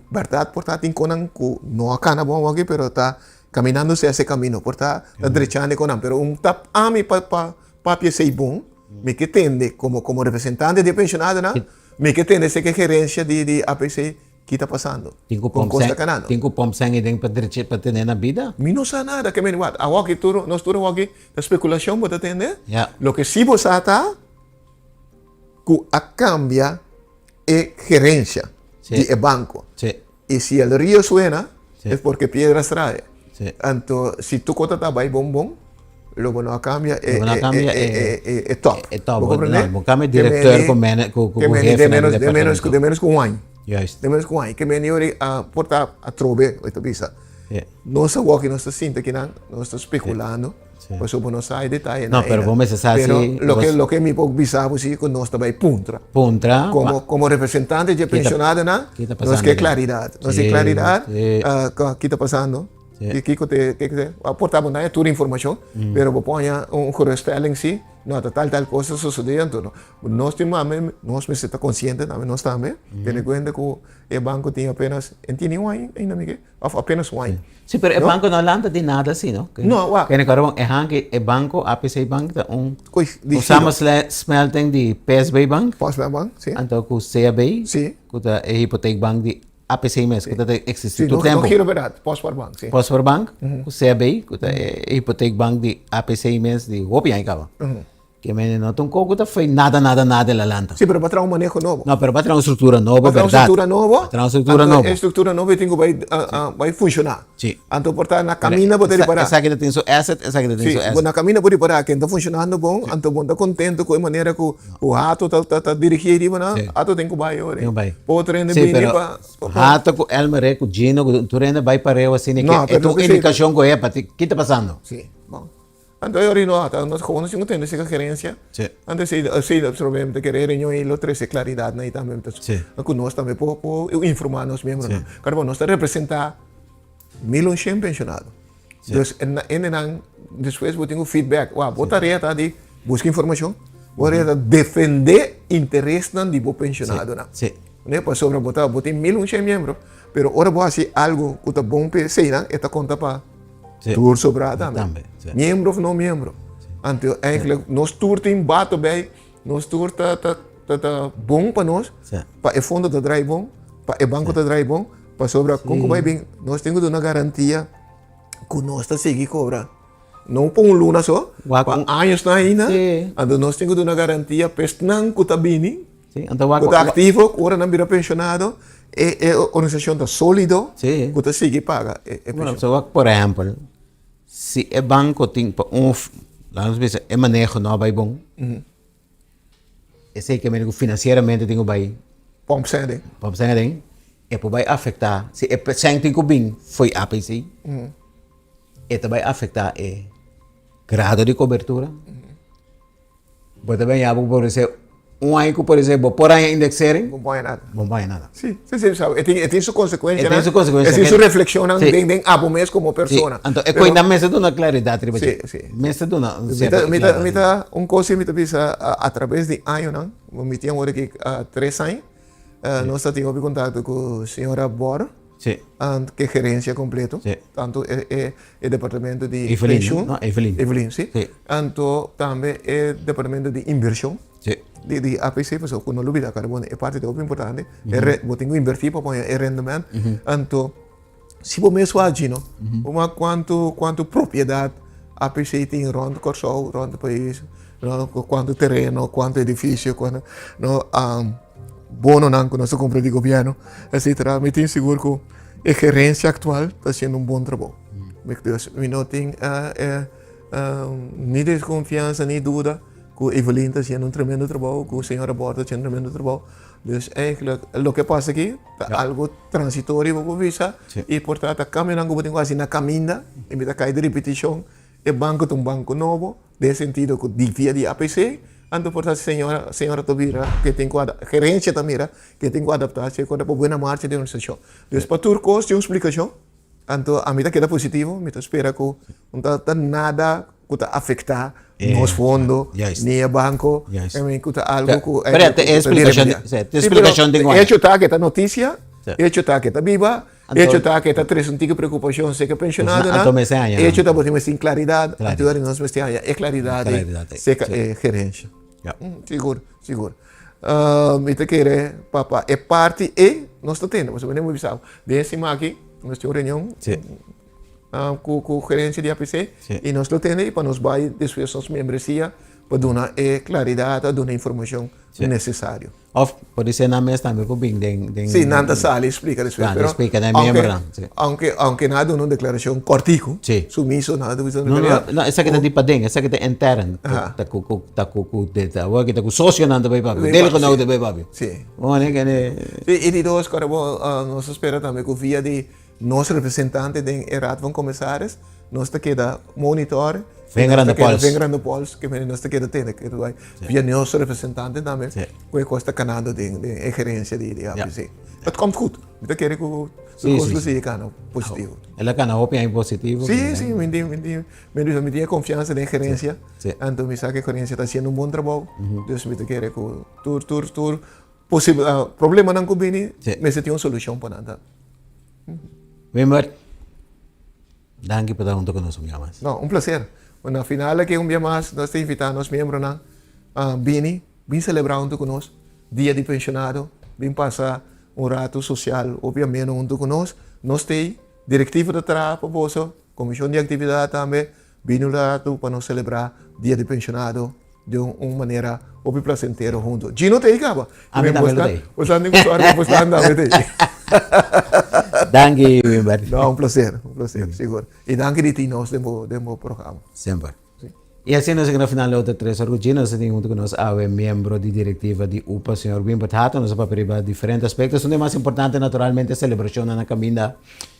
berdad por ta tin conan cu no a cana bon awaki pero ta caminando si ese camino, por ta ta drechando e conan, pero un ta ami pa pa papia esey bon, mi ke tende como como representante di e pensionadonan, mi ke tende esey ke gerencia di di APC Ki ta pasando? Tin ku Kon pòmp kos ta sèn, kanando? tin ku pòmp sèn ei den pa drechi pa tene na bida? Mi no sa nada, ke men wak, awor ki tur, nos tur awor ki ta spekulashon bo ta tende. Ya. Loke si bo sa ta ku a kambia e gerensia Sí. di e banko. Sí. I si el rio suena, Sí. es porque piedras trae. Sí. Anto si tur kos ta ta bai bon bon, lo bo no a kambia e Lo bo no a e kambia e e e e top. e top. Bo Bo komprende? no, bo kambia Ke men direkteur di ku mene ku ku ke men di hefe den na menos den menos departamento. den menos ku un aña. Juist. Den menos ku un aña. Ke men di ora a por ta atrobe, bo ta bisa. Ja. Nos a wòk i nos ta sinta kinan, nos ta spekulando, Sí. pasobra bo no sa e detayenan No, pero einan. bo mester sa Pero si loke bos loke mi por bisa bo si ku nos ta bai puntra. puntra Komo pa komo representante dje ki ta penshonadonan, ki ta nos pasando ke den. klaridat. Nos ke Sí, klaridat sí. ki ta pasando. Sí. Di kiko te kiko te a por ta bo no haña tur informashon, pero bo por haña un geruststelling si, no ta tal tal kos a sosodé anto no. Nos tin mame, nos mester ta konsiente tambe, nos tambe, tene kuenta ku e banko tin apenas, e tin ni un aña ainda mi ke, òf apenas un aña. Si, pero e banko no lanta di nada asi, no? No, wak. Kende kòrda bon, e hanki, e banko, APC Bank ta un, un samensmelting di PSB Bank. PSB Bank, si. Anto ku CAB, Si. ku ta e hipoteekbank di APC mes, ku ta ta eksistí Si, tur no, tempu. no Giroberat, Postspaarbank, si. Postspaarbank, ku CAB, ku ta e hipoteekbank di APC mes di hopi aña kaba. Ke mende no ta un kos ku ta fei nada, nada, nada el a lanta. Si, pero pa traha un maneho nobo. No, pero pa traha un struktura nobo, Pa traha un bèrdat. struktura nobo. Pa traha un struktura Anto nobo. e struktura nobo e tin ku bai, bai funshoná. Si. Anto por ta na kaminda bo ta ripará. Esaki ta tin su asset, esaki ta tin Si, su asset. bo na kaminda bo ripará ken ta funshonando bon, anto bo no ta kontento ku e manera ku Hato ta ta dirigí riba nan, Hato tin ku bai ora. Tin ku bai. Pa otro hende Si, bini pero pa. Hato ku Elmer, ku Gino, ku tur hende bai pareu asina No, ke e pero ta un si. indikashon ku epa, ki ta pasando? Si, bon. Anto e ora no ta nos gewoon nos tin ku tende seka gerencia. Si. Anto si si observe ta kere reunion ei lo trese claridad na ei tambe ta Si. ku nos tambe por por informa nos miembronan. Si. Kòrda nos ta representa 1100 pensionado. Si. Dus en hendenan despues bo tin ku feedback. Wak bo tarea ta di buska informashon, bo tarea ta defende interesnan di bo pensionadonan. Si. Ne pasobra bo ta bo tin 1100 miembro pero ora bo hasi algu ku ta bon pa eseinan e ta konta pa Tur sobrá tambe. Miembro of no miembro. Anto eigenlijk nos tur tin bato bij, nos tur ta ta ta ta bon pa nos, pa e fondo ta draai bon, pa e banco ta draai bon, pasobra kon ku bai bin nos tin ku duna garantia ku nos ta sigui kobra. No pa un luna so, pa añosnan ainda, anto nos tin ku duna garantia pa esnan ku ta bini. Sí, anto wak Ku ta aktivo, ku ora nan bira penshonado, e e organisashon ta sólido, Sí. ku ta sigui paga e e Bueno, penshon. so wak por ehèmpel, si e banko tin pa un, laga nos bisa e maneho no a bai bon, esei ke mende ku finansieramente tin ku bai Pòmp sèn aden. pòmp sèn aden, e por bai afektá, si e sèn tin ku bin fo'i APC, e ta bai afektá e grado di kobertura. Bo ta ben yaba ku por ser un aña ku por ser bo por haña indexering. Bo por haña nada. Bo por haña nada. Sí, sí, sí, sabe. E tin, e tin su consecuencianan. E tin su consecuencianan. E tin su reflexionnan Sí. den, den abo mes como persona. Sí. Anto e Pero- koinan mester duna claridad riba Sí, dje. sí. Mester duna un Mi cierto ta, mi ta, claridad. mi ta, un cos si mi ta bisa a, a traves di añonan, mi tin awor aki tres aña, nos ta tin hopi contacto cu señora Bor. Sí. Ant ke gerencia completo. Sí. Tanto e e e departamento di Evelyn, pensioen. no? Evelyn. Evelyn, sí. Sí. Anto tambe e departamento di inversion. Sí. Di di APC, pasobra ku no lubida kara bon e parti ta hopi importante. E re bo tin ku inverti pa pone e rendement. Anto si bo mes wak Gino, bo wak kuantu kuantu propiedat APC tin rònt Kòrsou, rònt e pais, no kuantu tereno, kuantu edifisio, kuantu no. Bononan ku nos a kumpra di gobièrnu, etcetera. Mi tin sigur ku e gerensia aktual ta hasiendo un bon trabou. Dus mi no tin ni deskonfiansa ni duda ku Evelyn ta hasiendo un tremendo trabou, ku señora Bor ta hasiendo un tremendo trabou. Dus eigentlik loke a pasa aki ta algu transitorio bo por bisa i por ta ta kambionan ku bo tin ku hasi na kaminda i mi ta kai di ripitishon. E banko ta un banko nobo. Den sentido ku di via di APC, anto por ta señora señora ta bira ke tin ku gerencia ta mira ke tin ku adapta si e pa buena marcha di organisashon. Dus pa tur kos tin un splikashon, anto ami ta keda positivo, mi ta spera ku no ta ta nada ku ta afekta nos fondo, ni e banko, ku ta algu ku Pero e splikashon, e splikashon tin ku. Hecho ta ke ta notisia, hecho ta ke ta biba. Hecho ta ke ta trese un tiki preokupashon seka penshonadonan. Hecho ta bo tin mester tin klaridat, anto ora nos mester haña e klaridat ei seka e gerensha. Sigur, sigur. Mi ta kere pa pa e parti ei nos ta tende, pasobra mi bisa bo den e siman aki nos tin un reunion ku ku gerensia di APC i nos lo tende i pa nos bai despues nos membresia pa duna e klaridat, a duna e informashon nesesario. Of por ser nan mes tambe por bin den den. Sí, nan ta sali y splica despues. Sali splica na e miembronan, sí. Aunke, aunke nan a duna un declaracion cortico. Sí. Sumiso nan a duna un No, no, declaracion. no, esaki ta di paden, esaki ta intern. Aha. Ta cu cu ta cu cu de ta awor aki ta cu socionan ta bay papia, Bay deelgenoten papia, ta bay papia. Sí. Bo kende. Sí, y di dos, ora bo nos ta spera tambe cu via di nos representante den e Raad van Commissaris. Nos ta keda monitor. Vinger aan de pols. Vinger aan de pols. Ke mene nos ta keda tene ketu bai. Via nos representante tambe. Ku e kos ta kanando den den e gerencia di di APC. Het komt goed. Mi ta kere ku e kos lo sigui kana positivo. El a kana hopi aña positivo. Si, si. Mi tin, mi tin, mi tin, mi tin e konfiansa den gerencia. Anto mi sa ku e gerencia ta hasiendo un bon trabou. Dus mi ta kere ku tur, tur, tur posibel problemanan ku bini mester tin un solushon pa nan tambe. Wimbert. Danki pa ta hunto ku nos un bia mas. No, un placer. Na final aki un bia mas nos ta invita nos miembronan bini, bin celebra hunto ku nos Dia di Pensionado, bin pasa un rato social hopi ameno hunto ku nos. Nos ta ei, directiva ta traha pa boso, comision di actividad tambe, bini un rato pa nos celebra Dia di Pensionado di un manera hopi placentero hunto. Gino ta ei caba. Ami tambe lo ta ei. Bo sa tin cu sorry pa bo sta tambe ta ei. Danki Wimbert. No, un placer, un placer, sigur. Y danki di tin nos den bo, den bo programa. Semper. Y asina nos a keda na final di otro tres or cu Gino. Nos a tin hunto cu nos awe miembro di directiva di UPA, señor Wimbert Hato. Nos a papia riba diferente aspecto. Esun di e mas importante naturalmente e celebracionnan na caminda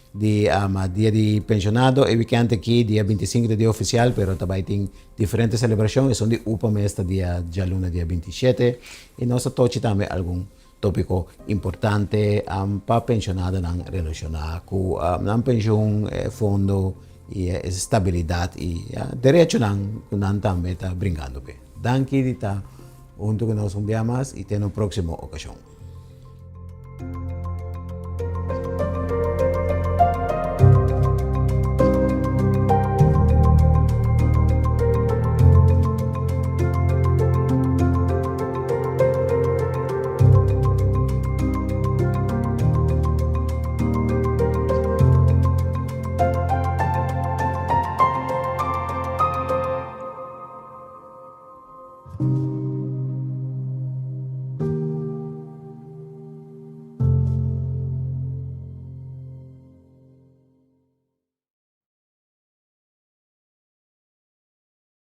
di Dia di Pensionado. E weekend aki, dia 25 ta dia oficial, pero ta bay tin diferente celebracion. Esun di UPA mes ta dia djaluna dia 27. Y nos a tochi tambe algun topico importante pa pensionadonan relaciona cu nan pensioen, e fondo y e stabilidad y derechonan cu nan tambe ta bringando p'e. Danki di ta hunto cu nos un bia mas y te na un proximo ocasion.